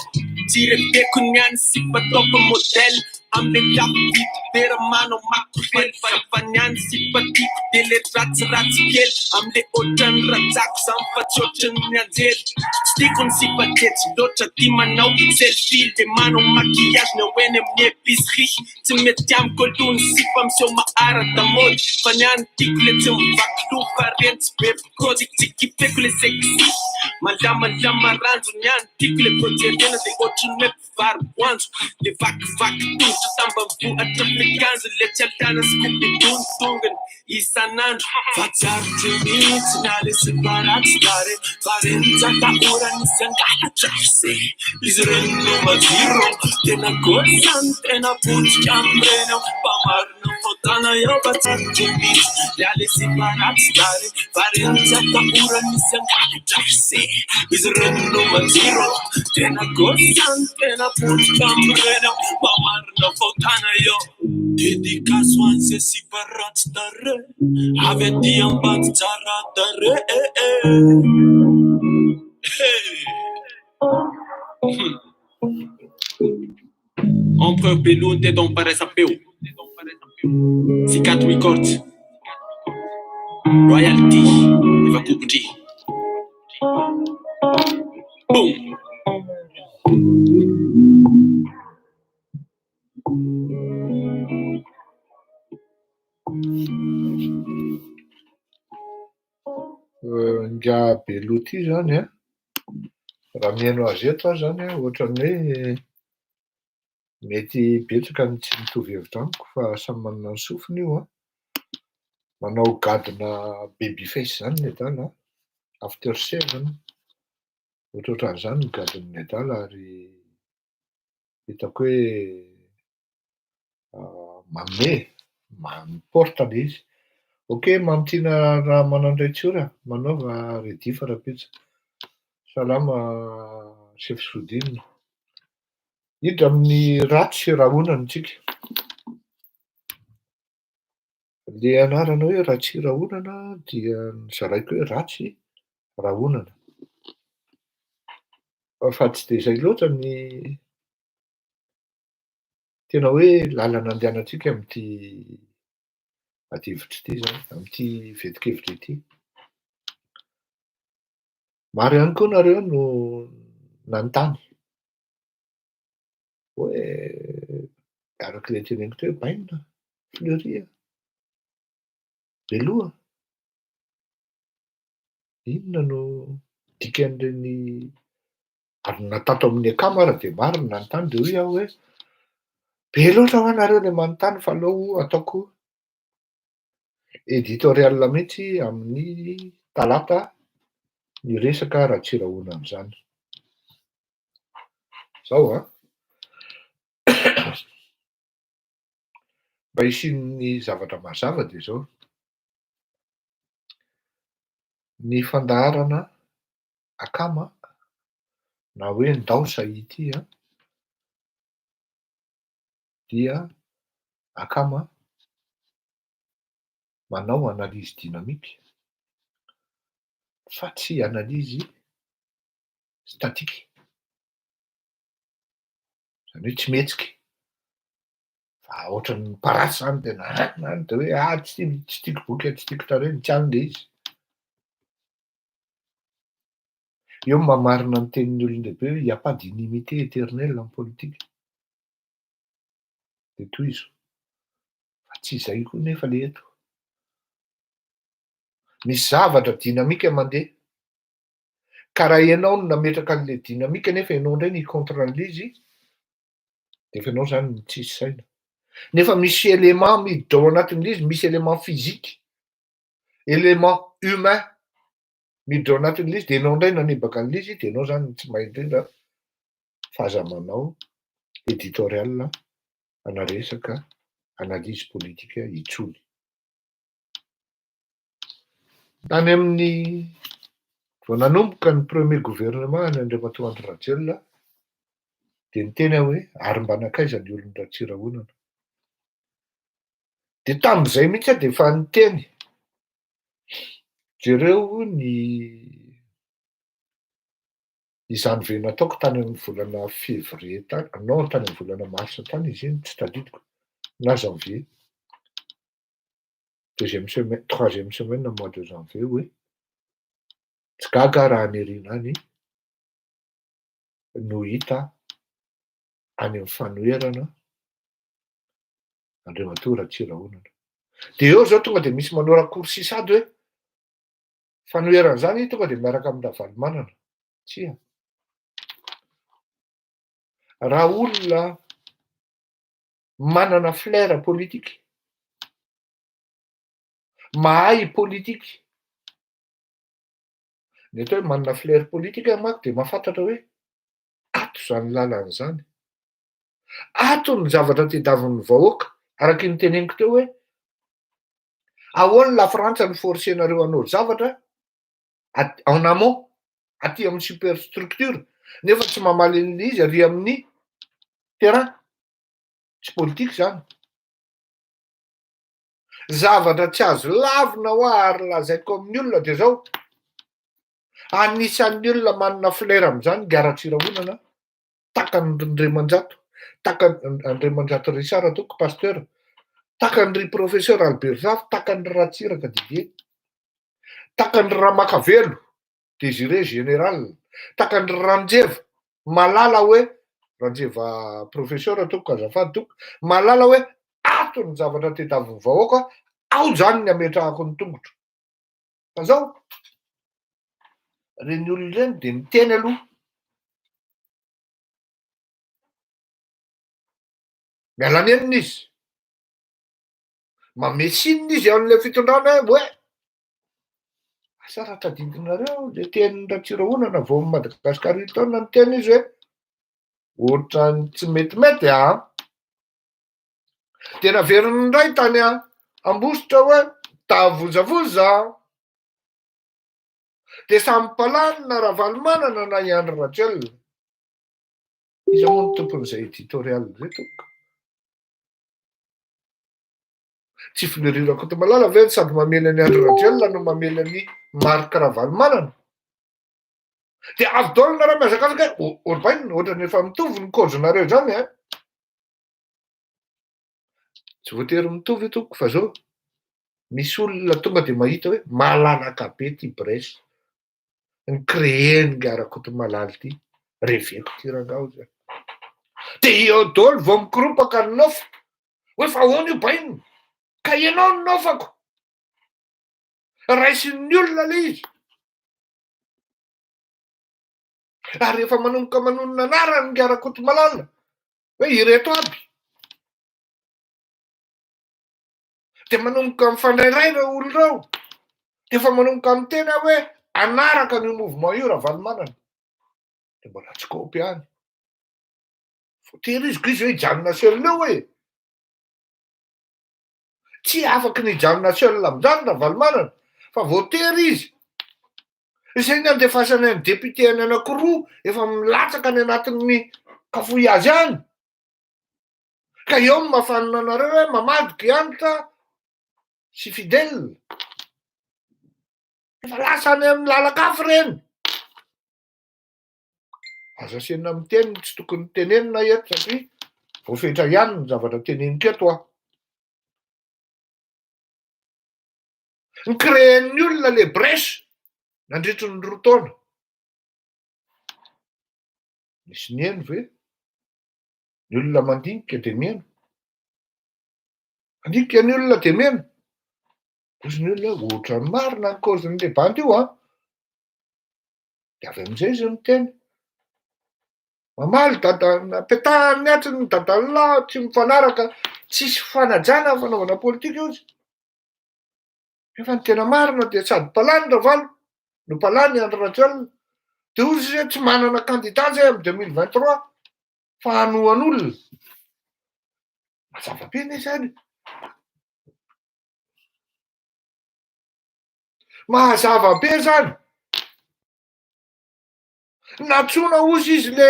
Tsy reveko ny any sipa top modèle amle lafo vidy be raha manao makorely fa ny any sipa tiako de le ratsiratsy kely amle ohatran'ny rajako zany fa tsy ohatran'ny anjely. Tsy tiako ny sipa jejy loatra tia manao selfie de manao maquillage ny ao eny amin'ny épicerie. Tsy mety amiko aloha ny sipa miseho mahara-damôdy fa ny any tiako le tsy mivaky loha fa reny tsy be mpikôdy. Tsy kifeko le sexy. Malamalama ranjo ny any tiako le voajerena de ohatran'ny hoe mpivaro-boanjo le vakivaky tongotra tambanivohitra mikanjo le tsy alana sy kopidony tongony isan'andro fa tsy aritry mihitsy na le sipa ratsy tare fa reny tsy atahorana isy hangalatra se izy ireny no matsiro tena gosany tena potika amin'ireny aho fa marina fotana eo fa tsy aritry mihitsy na le sipa ratsy tare fa reny tsy atahorana isy hangalatra se izy ireny no matsiro tena gosany tena potika amin'ireny aho fa marina fotana eo. Dédicace ho an'izay sipa ratsy tare avy aty ambany tsara tare. Empereur Belou teto amin'ny Paraisapeo. C4 Records. Royalty efa kobondry. Boom. Ingahy Beloha ity zany an, raha mihaino azy eto aho zany an, ohatran'ny hoe mety betsaka ny tsy mitovy hevitra amiko fa samy manana ny sofiny io an. Manao gadona baby face zany ny adala an, after seven, ohatrohatran'izany ny gadon'ny adala ary hitako hoe manome, mi-porte le izy. Ok, Mamitiana Ramanandraitsiora, manaova rediff rahampitso. Salama Chef Soudine. Hiditra amin'ny ratsy sy rahonana isika. Le anarana hoe Ratsirahonana dia nozaraiko hoe ratsy rahonana. Fa tsy dia izay loatra ny tena hoe lalana andehanantsika amin'ity adihevitra ity izany, amin'ity vetin-kevitra ity. Maro ihany koa nareo no nanontany hoe araka ilay teneniko teo hoe bainina, fleury a, beloha, inona no dikan'ireny ary na tato amin'ny akama ara dia maro ny nanontany dia hoy aho hoe be loatra hoa nareo ilay manontany fa aleo ataoko éditorial mihitsy amin'ny talata ny resaka Ratsirahonana izany. Zao an! Mba hisian'ny zavatra mazava dia izao, ny fandaharana akama na hoe ndao sahia an, dia akama manao analyse dynamique fa tsy analyse statique, zany hoe tsy mihetsika fa ohatran'ny parasy zany tena an an de hoe ah tsy tia tsy tiako boky tsy tiako tarehy, tsy any le izy. Eo no mahamarina ny tenin'ny olon-dehibe hoe il n'y a pas d'inimité éternelle en politique. De tohizo. Fa tsy izay koa nefa le eto. Misy zavatra dynamique mandeha. Ka raha ianao no nametraka an'le dynamique nefa ianao indray no hi-contre an'le izy, de efa ianao zany no tsisy saina. Nefa misy élément miditra ao anatin'le izy, misy élément physique, élément humain miditra ao anatin'le izy, de ianao indray nanebaka an'le izy, de ianao zany no tsy mahay indrindra fa aza manao éditorial ana resaka analyse politique intsony. Tany amin'ny vao nanomboka ny premier gouvernement an'i Andriamatoa Andry Rajoelina dia niteny aho hoe ary mba nankaiza ny olon'i Ratsirahonana. Dia tamin'izay mihitsy aho dia efa niteny, jereo ny izany ve nataoko tany amin'ny volana février tany, non tany amin'ny volana mars tany izy iny, tsy tadidiko, na janvier. Deuxième semaine, troisième semaine mois de janvier hoe tsy gaga aho raha any aoriana any no hita any amin'ny fanoherana Andriamatoa Ratsirahonana. Dia eo izao tonga dia misy manao raccourci sady hoe fanoherana izany tonga dia miaraka amin'i Ravalomanana. Tsia. Raha olona manana flair politique, mahay politique, ny atao hoe manana flair politique manko de mahafantatra hoe ato zany lalana zany, ato ny zavatra tadiavin'ny vahoaka, araky ny teneniko teo hoe ahoany la Frantsa ny forcenareo hanao zavatra en amont aty amin'ny superstructure, nefa tsy mamaly an'le izy ary amin'ny terrain. Tsy politique zany. Zavatra tsy azo lavina ho ary lazaiko amin'ny olona de zao: anisan'ny olona manana flair am'izany Nga Ratsirahonana, takany Ndremanjato, takany Andriamanjato Richard toko pasteur, takany ry professeur Albert Zafy, takany Ratsiraka Didier, takany Ramakavelo Désiré général, takany Ranjeva Malala, hoe Ranjeva professeur toko, azafady toko, malala hoe ato ny zavatra tadiavin'ny vahoaka ao zany ny ametrahako ny tongotro. Fa zao reny olona reny de miteny aloha, miala nenina izy, mamesinina izy amin'ilay fitondrana hoe asa raha tadidinareo le teny Ratsirahonana vao Madagasikara Hilton, ny teny izy hoe ohatrany tsy metimety a, de naveriny indray tany a Ambositra hoe tavozavoza, de samy mpalany na Ravalomanana na i Andry Rajoelina. Iza moa ny tompon'izay éditorial zay tompoko? Tsy Fleury Rakotomalala ve sady mamely any Andry Rajoelina no mamely any Marc Ravalomanana? De avy daholo nareo mihazakazaka hoe orbaina ohatrany efa mitovy ny cause-nareo zany a. Tsy voatery mitovy io tompoko, fa zao misy olona tonga de mahita hoe malalaka be ty brèche ny créeny Nga Rakotomalala ty, reveko ty rangao zany. De eo daholo vao mikoropaka ny nofa hoe fa ahoana io bainina ka ianao ny nofako raisin'ny olona le izy, ary efa manomboka manonona anarany Nga Rakotomalala hoe ireto aby, de manomboka mifandrairay reo olo reo, de efa manomboka miteny aho hoe anaraka an'io mouvement io Ravalomanana, de mbola tsy kopy ihany. Voatery izy ko izy hoe hijanona seul eo e, tsy afaky ny hijanona seul am'izany Ravalomanana, fa voatery izy izay ny andefasany any député any anankiroa efa milatsaka any anatin'ny kafoy azy any, ka eo ny mahafanina anareo hoe mamadiky Hanitra sy Fidèle efa lasa any amin'ny lalakafo reny. Aza asiana miteny tsy tokony tenenina eto, satria voafetra ihany ny zavatra teneniko eto aho. Ny créen'ny olona le brèche nandritry ny 2 taona, misy nieno ve? Ny olona mandinika de mieno, mandinika ny olona de mieno ozy ny olona hoe ohatrany marina ny cause-n'le bandy io a. De avy amizay izy miteny mamaly dada napetahany atriny ny dadalahy, tsy mifanaraka, tsisy fanajana ny fanaovana politika io izy, nefa ny tena marina de sady mpalany Ravalo no mpalany Andry Rajoelina. De ozy izy hoe tsy manana candidat zay amy 2023 fa hanohan'olona. Mazava be ne zany, mahazava be zany. Natsona ozy izy le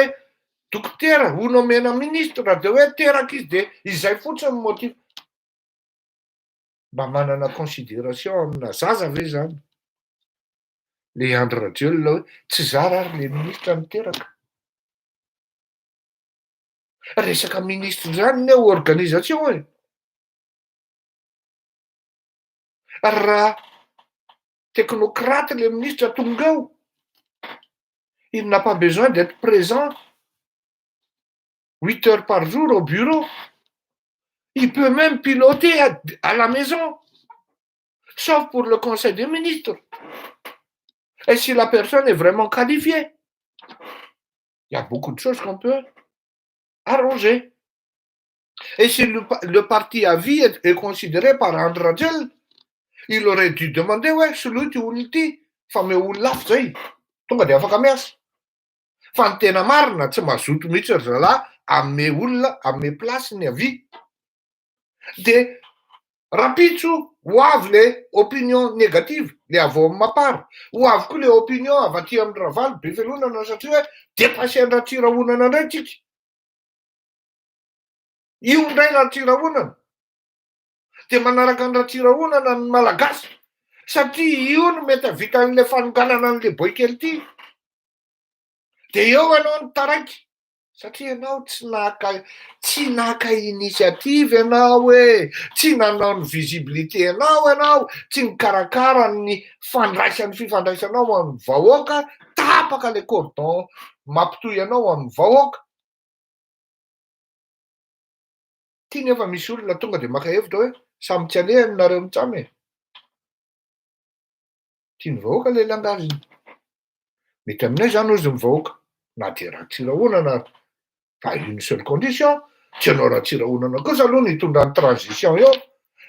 dokotera ho nomena ministre, de hoe teraka izy, de izay fotsiny ny motif. Mba manana considération amina zaza ve zany le Andry Rajoelina hoe tsy zara ary le ministre miteraka? Resaka ministre zany ne organisation e, raha technocrate le ministre tonga eo, il n'a pas besoin d'être présent 8 heures par jour au bureau, il peut même piloter à la maison, sauf pour le conseil des ministres, et si la personne est vraiment qualifiée. Il y a beaucoup de choses qu'on peut arranger. Et si le parti avi est considéré par Andry Rajoelina, il aurait dû demander hoe soloy ty olona ity fa omeo olona hafa zay, tonga de afaka miasa. Fa ny tena marina, tsy mazoto mihitsy ry zalahy ame olona ame place ny avi. De rapitso ho avy le opinion négative le avy ao amy Mapar, ho avy koa le opinion avy aty amy Ravalo be fialonana, satria hoe dépassé an-dRatsirahonana indray tsika. Io indray Ratsirahonana. De manaraka ny Ratsirahonana ny Malagasy satria io no mety havita an'le fanonganana an'le boy kely ty. De eo ianao ny taraiky satria ianao tsy naka initiative ianao hoe tsy nanao ny visibilité anao ianao, tsy nikarakara ny fandraisan'ny fifandraisanao amy vahoaka, tapaka le cordon mampitohy anao amy vahoaka. Ty nefa misy olona tonga de maka hevitra hoe samy tsy alehany nareo mitsamy e. Tia ny vahoaka le langage-ny. Mety aminay zany ozy ny vahoaka na de Ratsirahonana ary, fa une seule condition: tsy anao Ratsirahonana kosa aloha ny hitondra ny transition eo.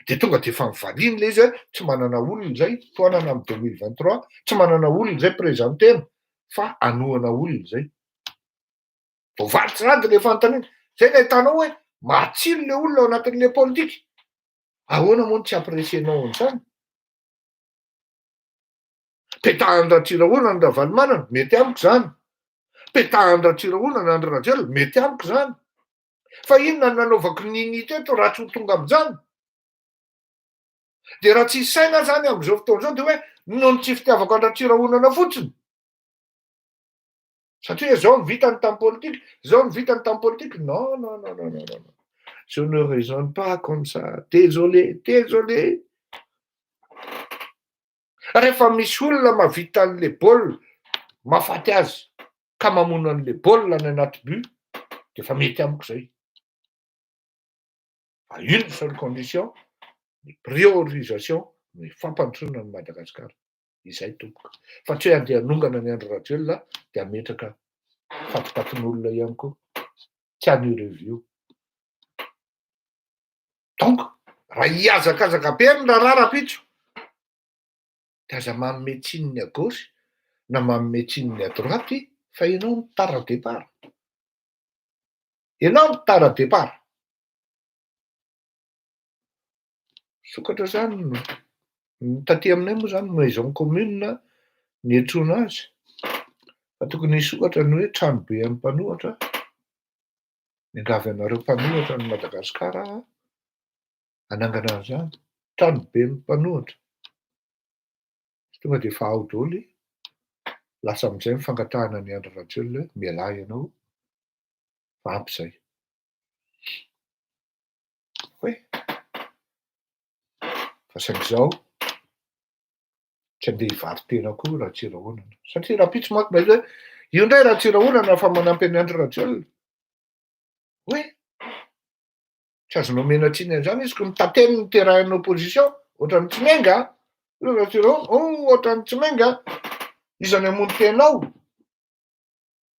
De tonga de efa mivaliny le izy hoe tsy manana olona zay tohanana amy 2023, tsy manana olona zay présentena fa anohana olona zay. Voavaly tsy rady le fanontaniana. Zay ny ahitanao hoe matsilo le olona ao anatin'le politika. Ahoana moa no tsy apprécienao an'izany? Petahany Ratsirahonana ny Ravalomanana, mety amiko zany. Petahany Ratsirahonana Andry Rajoelina, mety amiko zany. Fa inona no nanaovako nini teto raha tsy ho tonga am'izany? De raha tsy saina zany am'izao fotoana zao, de hoe noho ny tsy fitiavako an-dRatsirahonana fotsiny. Satria zao ny vitany tamy politika, zao ny vitany tamy politika. Non, non, non, non, non, non. Je ne raisonne pas comme ça. Désolé, désolé. Rehefa misy olona mahavita an'le baolina, mahafaty azy ka mamono an'le baolina any anaty but, de fa mety amiko zay. À une seule condition: ny priorisation ny fampandrosoana ny Madagasikara. Izay tompoko. Fa tsy hoe andeha hanongana ny Andry Rajoelina de hametraka fatipatin'olona ihany koa. Tsy any revio. Donc, raha hihazakazaka be ny raharaha rapitso, de aza manome tsiny ny à gauche na manome tsiny ny à droite, fa ianao no tara départ. Ianao no tara départ. Sokatra zany ny taty aminay moa zany, maison commune ny antsoina azy. Fa tokony hisokatra ny hoe trano be an'ny mpanohitra. Miangavy anareo mpanohitra ny Madagasikara hanangana an'izany. Trano be ny mpanohitra. Tonga de efa ao daholo, lasa amizay ny fangatahana ny Andry Rajoelina hoe mialà ianao fa ampy zay. Hoe fa saingy zao tsy andeha hivaro-tena koa Ratsirahonana. Satria rapitso manko mahita hoe io indray Ratsirahonana fa manampy an'i Andry Rajoelina. Hoe tsy azonao omena tsiny an'izany izy ko mitateny ny terrain opposition ohatran'ny tsy miainga. Io Ratsirahonana, oh, ohatran'ny tsy miainga. Iza ny hamono tenao?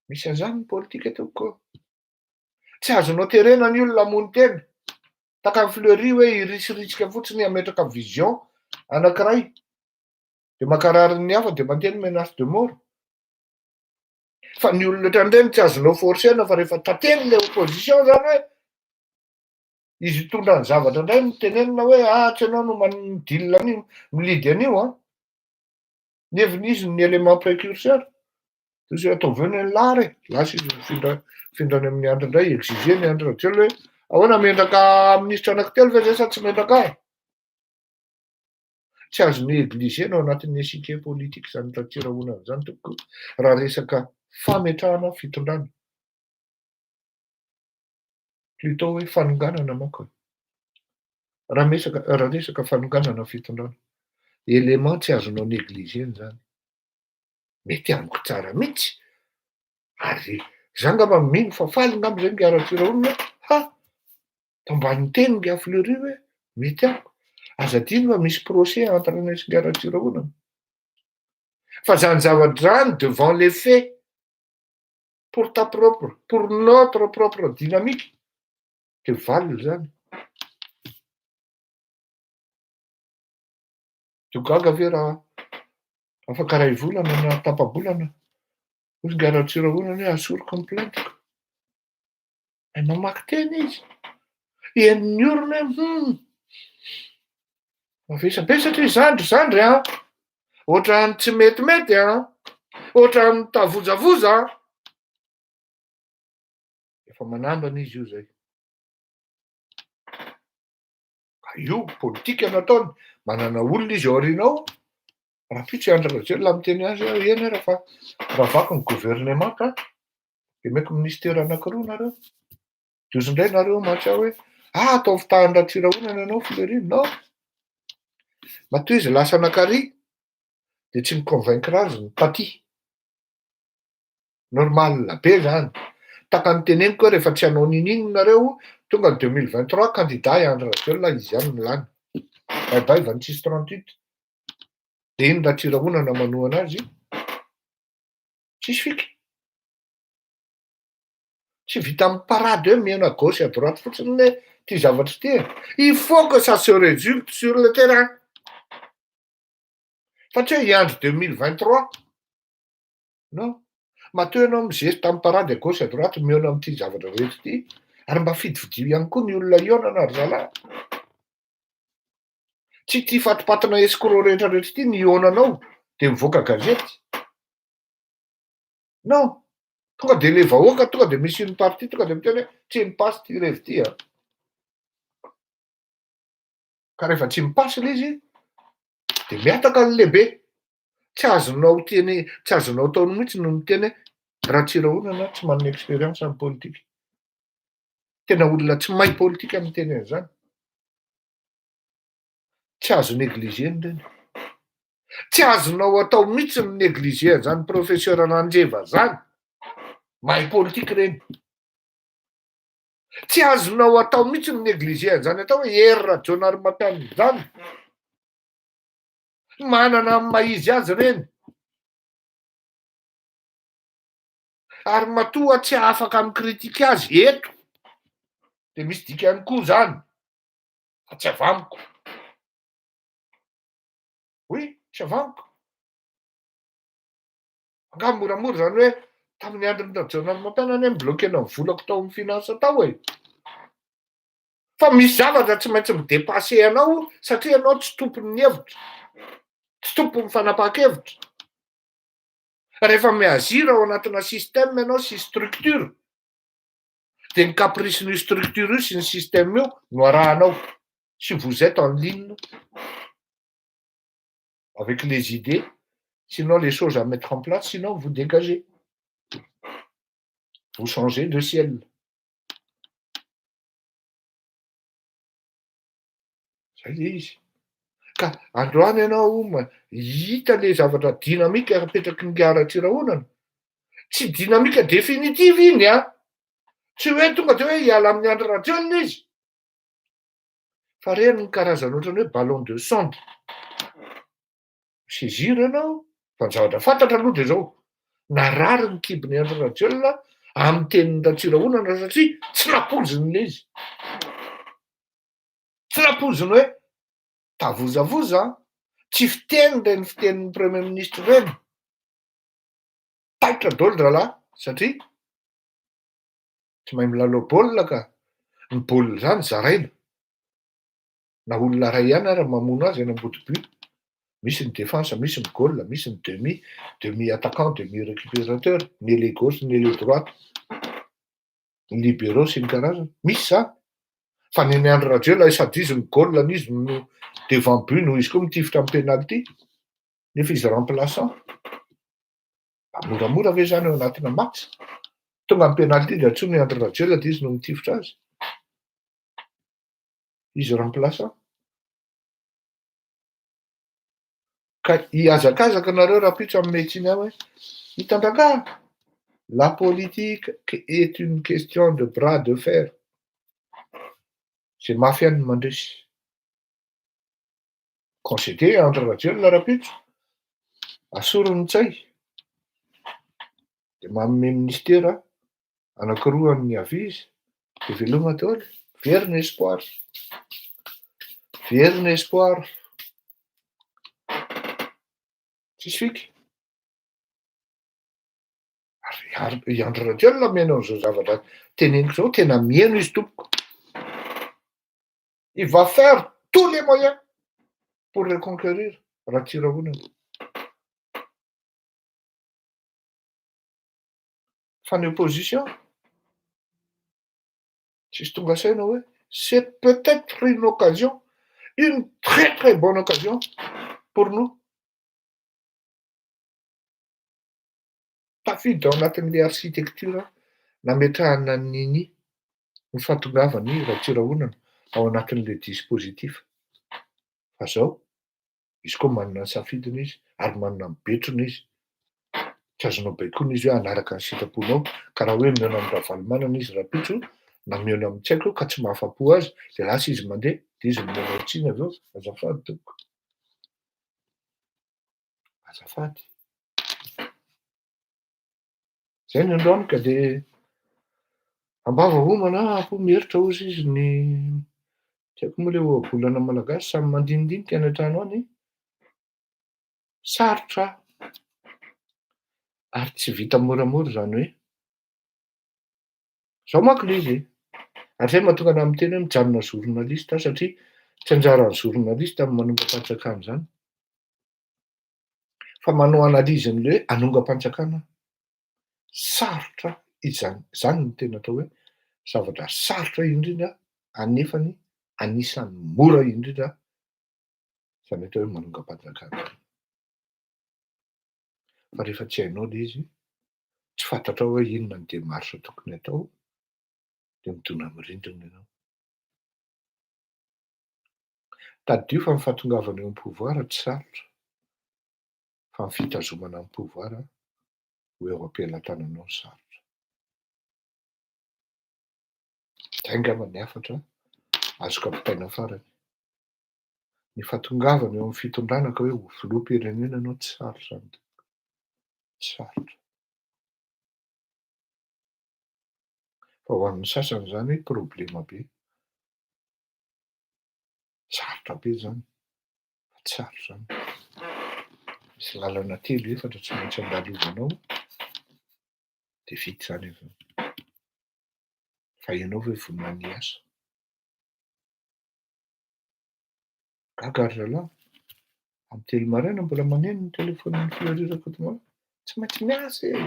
Misy an'izany ny politika tompoko. Tsy azonao terena ny olona hamono tena. Tahaka ny Fleury hoe hirisiritsika fotsiny hametraka vision anankiray. De mankarary ny hafa, de mandeha ny menace de mort. Fa ny olona ohatran'ireny tsy azonao forcena, fa rehefa tateny le opposition zany hoe izy hitondra ny zavatra indray no tenenina hoe ah, tsy ianao no manodilina an'io, milidy an'io an. Neviny izy ny élément précurseur. Toy izay ataovy eo ny lary e. Lasa izy mifindra mifindrany amin'ny Andry indray, exiger ny Andry Rajoelina hoe ahoana, mendraka ministra anankitelo ve zay sa tsy mendraka ahy? Tsy azo négligena ao anatin'ny échiquier politique zany Ratsirahonana zany tompoko, raha resaka fametrahana fitondrana. Plutôt hoe fanonganana manko. Raha resaka fanonganana fitondrana, élément tsy azonao négligena zany. Mety amiko tsara mihitsy. Ary za ngamba mino fa faly ngamba zay ngia Ratsirahonana hoe ha tambany teny ngia Fleury hoe mety amiko. Aza adino fa misy procès entre anay sy ngia Ratsirahonana. Fa zany zavatra zany devant les faits. Pour ta propre, pour notre propre dynamique, de valiny zany. De gaga ve raha afaka ray volana na tapa-bolana, hoy ingahy Ratsirahonana hoe asoriko ny plainte-ko. Hay mamaky teny izy. Henon'ny orona hoe hum, mavesabesatra i zandry zandry an! Ohatran'ny tsy metimety an! Ohatran'ny mitavozavoza an! Efa manambana izy io zay. Ka io politika nataony, manana olona izy ao aoriana ao, rahampitso i Andry Rajoelina miteny azy hoe eny ara fa ravako ny governemanta, de omeko ministera anankiroa nareo. De ozy indray nareo mahatsiaro hoe ah ataovy tahan'i Ratsirahonana ianao Fleury, non! Matoa izy lasa nankary de tsy mi-convaincre azy ny taty. Normal be zany. Tahaka ny teneniko hoe rehefa tsy hanao ninininona nareo, tonga ny 2023 candidat i Andry Rajoelina izy ihany no lany. Bye bye 26 38. De iny Ratsirahonana manohana azy, tsisy fika. Tsy vitan'ny parade hoe mihaino à gauche à droite fotsiny anie ity zavatra ity e. Il faut que ça se résulte sur le terrain. Fa tsy hoe hiandry 2023. Non. Matoa ianao mizesta amin'ny parade à gauche à droite mihaona amin'ity zavatra rehetra ity, ary mba fidifidio ihany koa ny olona hihaonana ry zalahy. Tsy ity fatipatina escroc rehetra rehetra ity ny hihaonanao dia mivoaka gazety. Non. Tonga de le vahoaka tonga de misy une partie tonga de miteny hoe tsy mi-passe ty revy ty a. Ka rehefa tsy mi-passe le izy de mihataka ny lehibe. Tsy azonao teny, tsy azonao atao mihitsy no miteny hoe Ratsirahonana tsy manana expérience amin'ny politika. Tena olona tsy mahay politika miteny an'izany. Tsy azo negliger-na ireny. Tsy azonao atao mihitsy ny mi-negliger an'izany professeur Ranjeva zany. Mahay politika ireny. Tsy azonao atao mihitsy ny mi-negliger an'izany atao hoe Hery Rajaonarimampianina zany. Manana ny maha izy azy ireny. Ary matoa tsy afaka mi-critique azy eto, de misy dikany koa zany. Fa tsy avy amiko. Oui, tsy avy amiko. Angaha moramora zany hoe tamin'ny andron'i Rajaonarimampianina anie mi-bloquer-na ny volako tao amin'ny finance tao e. Fa misy zavatra tsy maintsy mi-depasser anao satria ianao tsy tompon'ny hevitra, tsy tompon'ny fanapahan-kevitra. Rehefa mi-agir ao anatina système ianao sy structure, dia ny caprice-n'io structure io sy ny système io no arahanao, si vous êtes en ligne avec les idées, sinon les choses à mettre en place, sinon vous dégagez, vous changez de ciel. Zay le izy. Ka androany ianao hita le zavatra dynamique apetraky ny Ratsirahonana. Tsy dynamique définitive iny an! Tsy hoe tonga de hoe hiala amin'ny Andry Rajoelina izy. Fa reny ny karazana ohatran'ny hoe ballon de sonde. Saisir ianao, fa ny zavatra fantatra aloha de zao, narary ny kibon'i Andry Rajoelina amin'ny tenin'i Ratsirahonana satria tsy nampoiziny le izy. Tsy nampoiziny hoe tavozavoza, tsy fiteny ireny fitenin'ny premier ministre ireny. Taitra daholo rahalahy satria tsy mahay milalao baolina ka. Ny baolina izany zaraina. Na olona iray ihany ary mamono azy any ambody but. Misy ny défense, misy ny goal, misy ny demi, demi attaquant, demi récupérateur, ny ailier gauche, ny ailier droite, ny libéraux sy ny karazany. Misy izany. Fa ny an'i Andry Rajoelina sady izy no goal no izy no devant but no izy koa mitifitra amin'ny penalty nefa izy remplaçant. Mba moramora ve zany ao anatina match? Tonga amin'ny penalty dia antsoina i Andry Rajoelina dia izy no mitifitra azy. Izy remplaçant. Ka hihazakazaka nareo rahampitso hanome tsiny ahy hoe hitan-drangahy, la politique est une question de bras de fer. Zay mafy ihany no mandresy. Concéder Andry Rajoelina rahampitso, asoriny ny tsay. De manome ministera anankiroa an'ny havia izy, de veloma daholo, very ny espoir, very ny espoir. Tsisy fika. Ary i Andry Rajoelina mihaino an'izao zavatra teneniko izao, tena mihaino izy tompoko. Il va faire tous les moyens pour reconquérir Ratsirahonana. Fa ny opposition, tsisy tonga saina hoe c'est peut-être une occasion, une très très bonne occasion pour nous. Tafiditra ao anatin'ilay architecture nametrahana an'i Nini ny fahatongavan'i Ratsirahonana ao anatin'ilay dispositif. Fa zao, izy koa manana ny safidiny izy ary manana ny betrony izy. Tsy azonao baikoina izy hoe hanaraka ny sitraponao ka raha hoe mihaona amin'i Ravalomanana izy rahampitso na mihaona amin'ny tsy haiko ka tsy mahafa-po azy dia lasa izy mandeha dia izy no manao tsiny avy eo. Azafady tompoko. Azafady. Zay ny androany ka de ambava homana aho mieritra hozy izy ny tsy haiko moa le ohabolana malagasy samy mandinidinika any an-trano any. Sarotra ary tsy vita moramora izany hoe zao manko le izy e. Ary zay mahatonga anah miteny hoe mijanona journaliste aho satria tsy anjaran'ny journaliste ny manongam-panjakana izany. Fa manao analyse an'le hoe hanongam-panjakana sarotra izany, zany no tena atao hoe zavatra sarotra indrindra anefany anisan'ny mora indrindra zany atao hoe manongam-panjakana zany. Fa rehefa tsy hainao le izy, tsy fantatrao hoe inona ny démarche tokony atao, de midona amin'ny rindrina ianao. Tadidio fa ny fahatongavana eo amin'ny pouvoir tsy sarotra, fa ny fitazomana ny pouvoir ho eo am-pelatananao no sarotra. Izay angamba ny hafatra azoko ampitaina farany. Ny fahatongavana eo amin'ny fitondrana ka hoe ho filoham-pirenena ianao tsy sarotra izany tompoko, tsy sarotra. Fa ho an'ny sasany izany problema be. Sarotra be izany, fa tsy sarotra izany. Misy lalana telo efatra tsy maintsy andalovanao dia vita izany avy eo. Fa ianao ve vonona ny hiasa? Gaga ry zalahy, amin'ny telo maraina mbola maneno ny telefaonin'ny Fleury Rakotomanga. Tsy maintsy miasa e!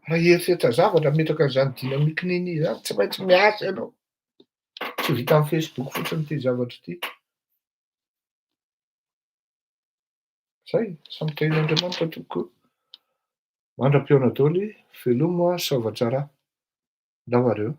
Raha hieritreritra zavatra hametraka an'izany dynamique nini izany, tsy maintsy miasa ianao. Tsy vitan'ny Facebook fotsiny ity zavatra ity. Zay, samy tahian'Andriamanitra tompoko. Mandra-pihaona daholo, veloma, soava tsara. Ndao ary ô.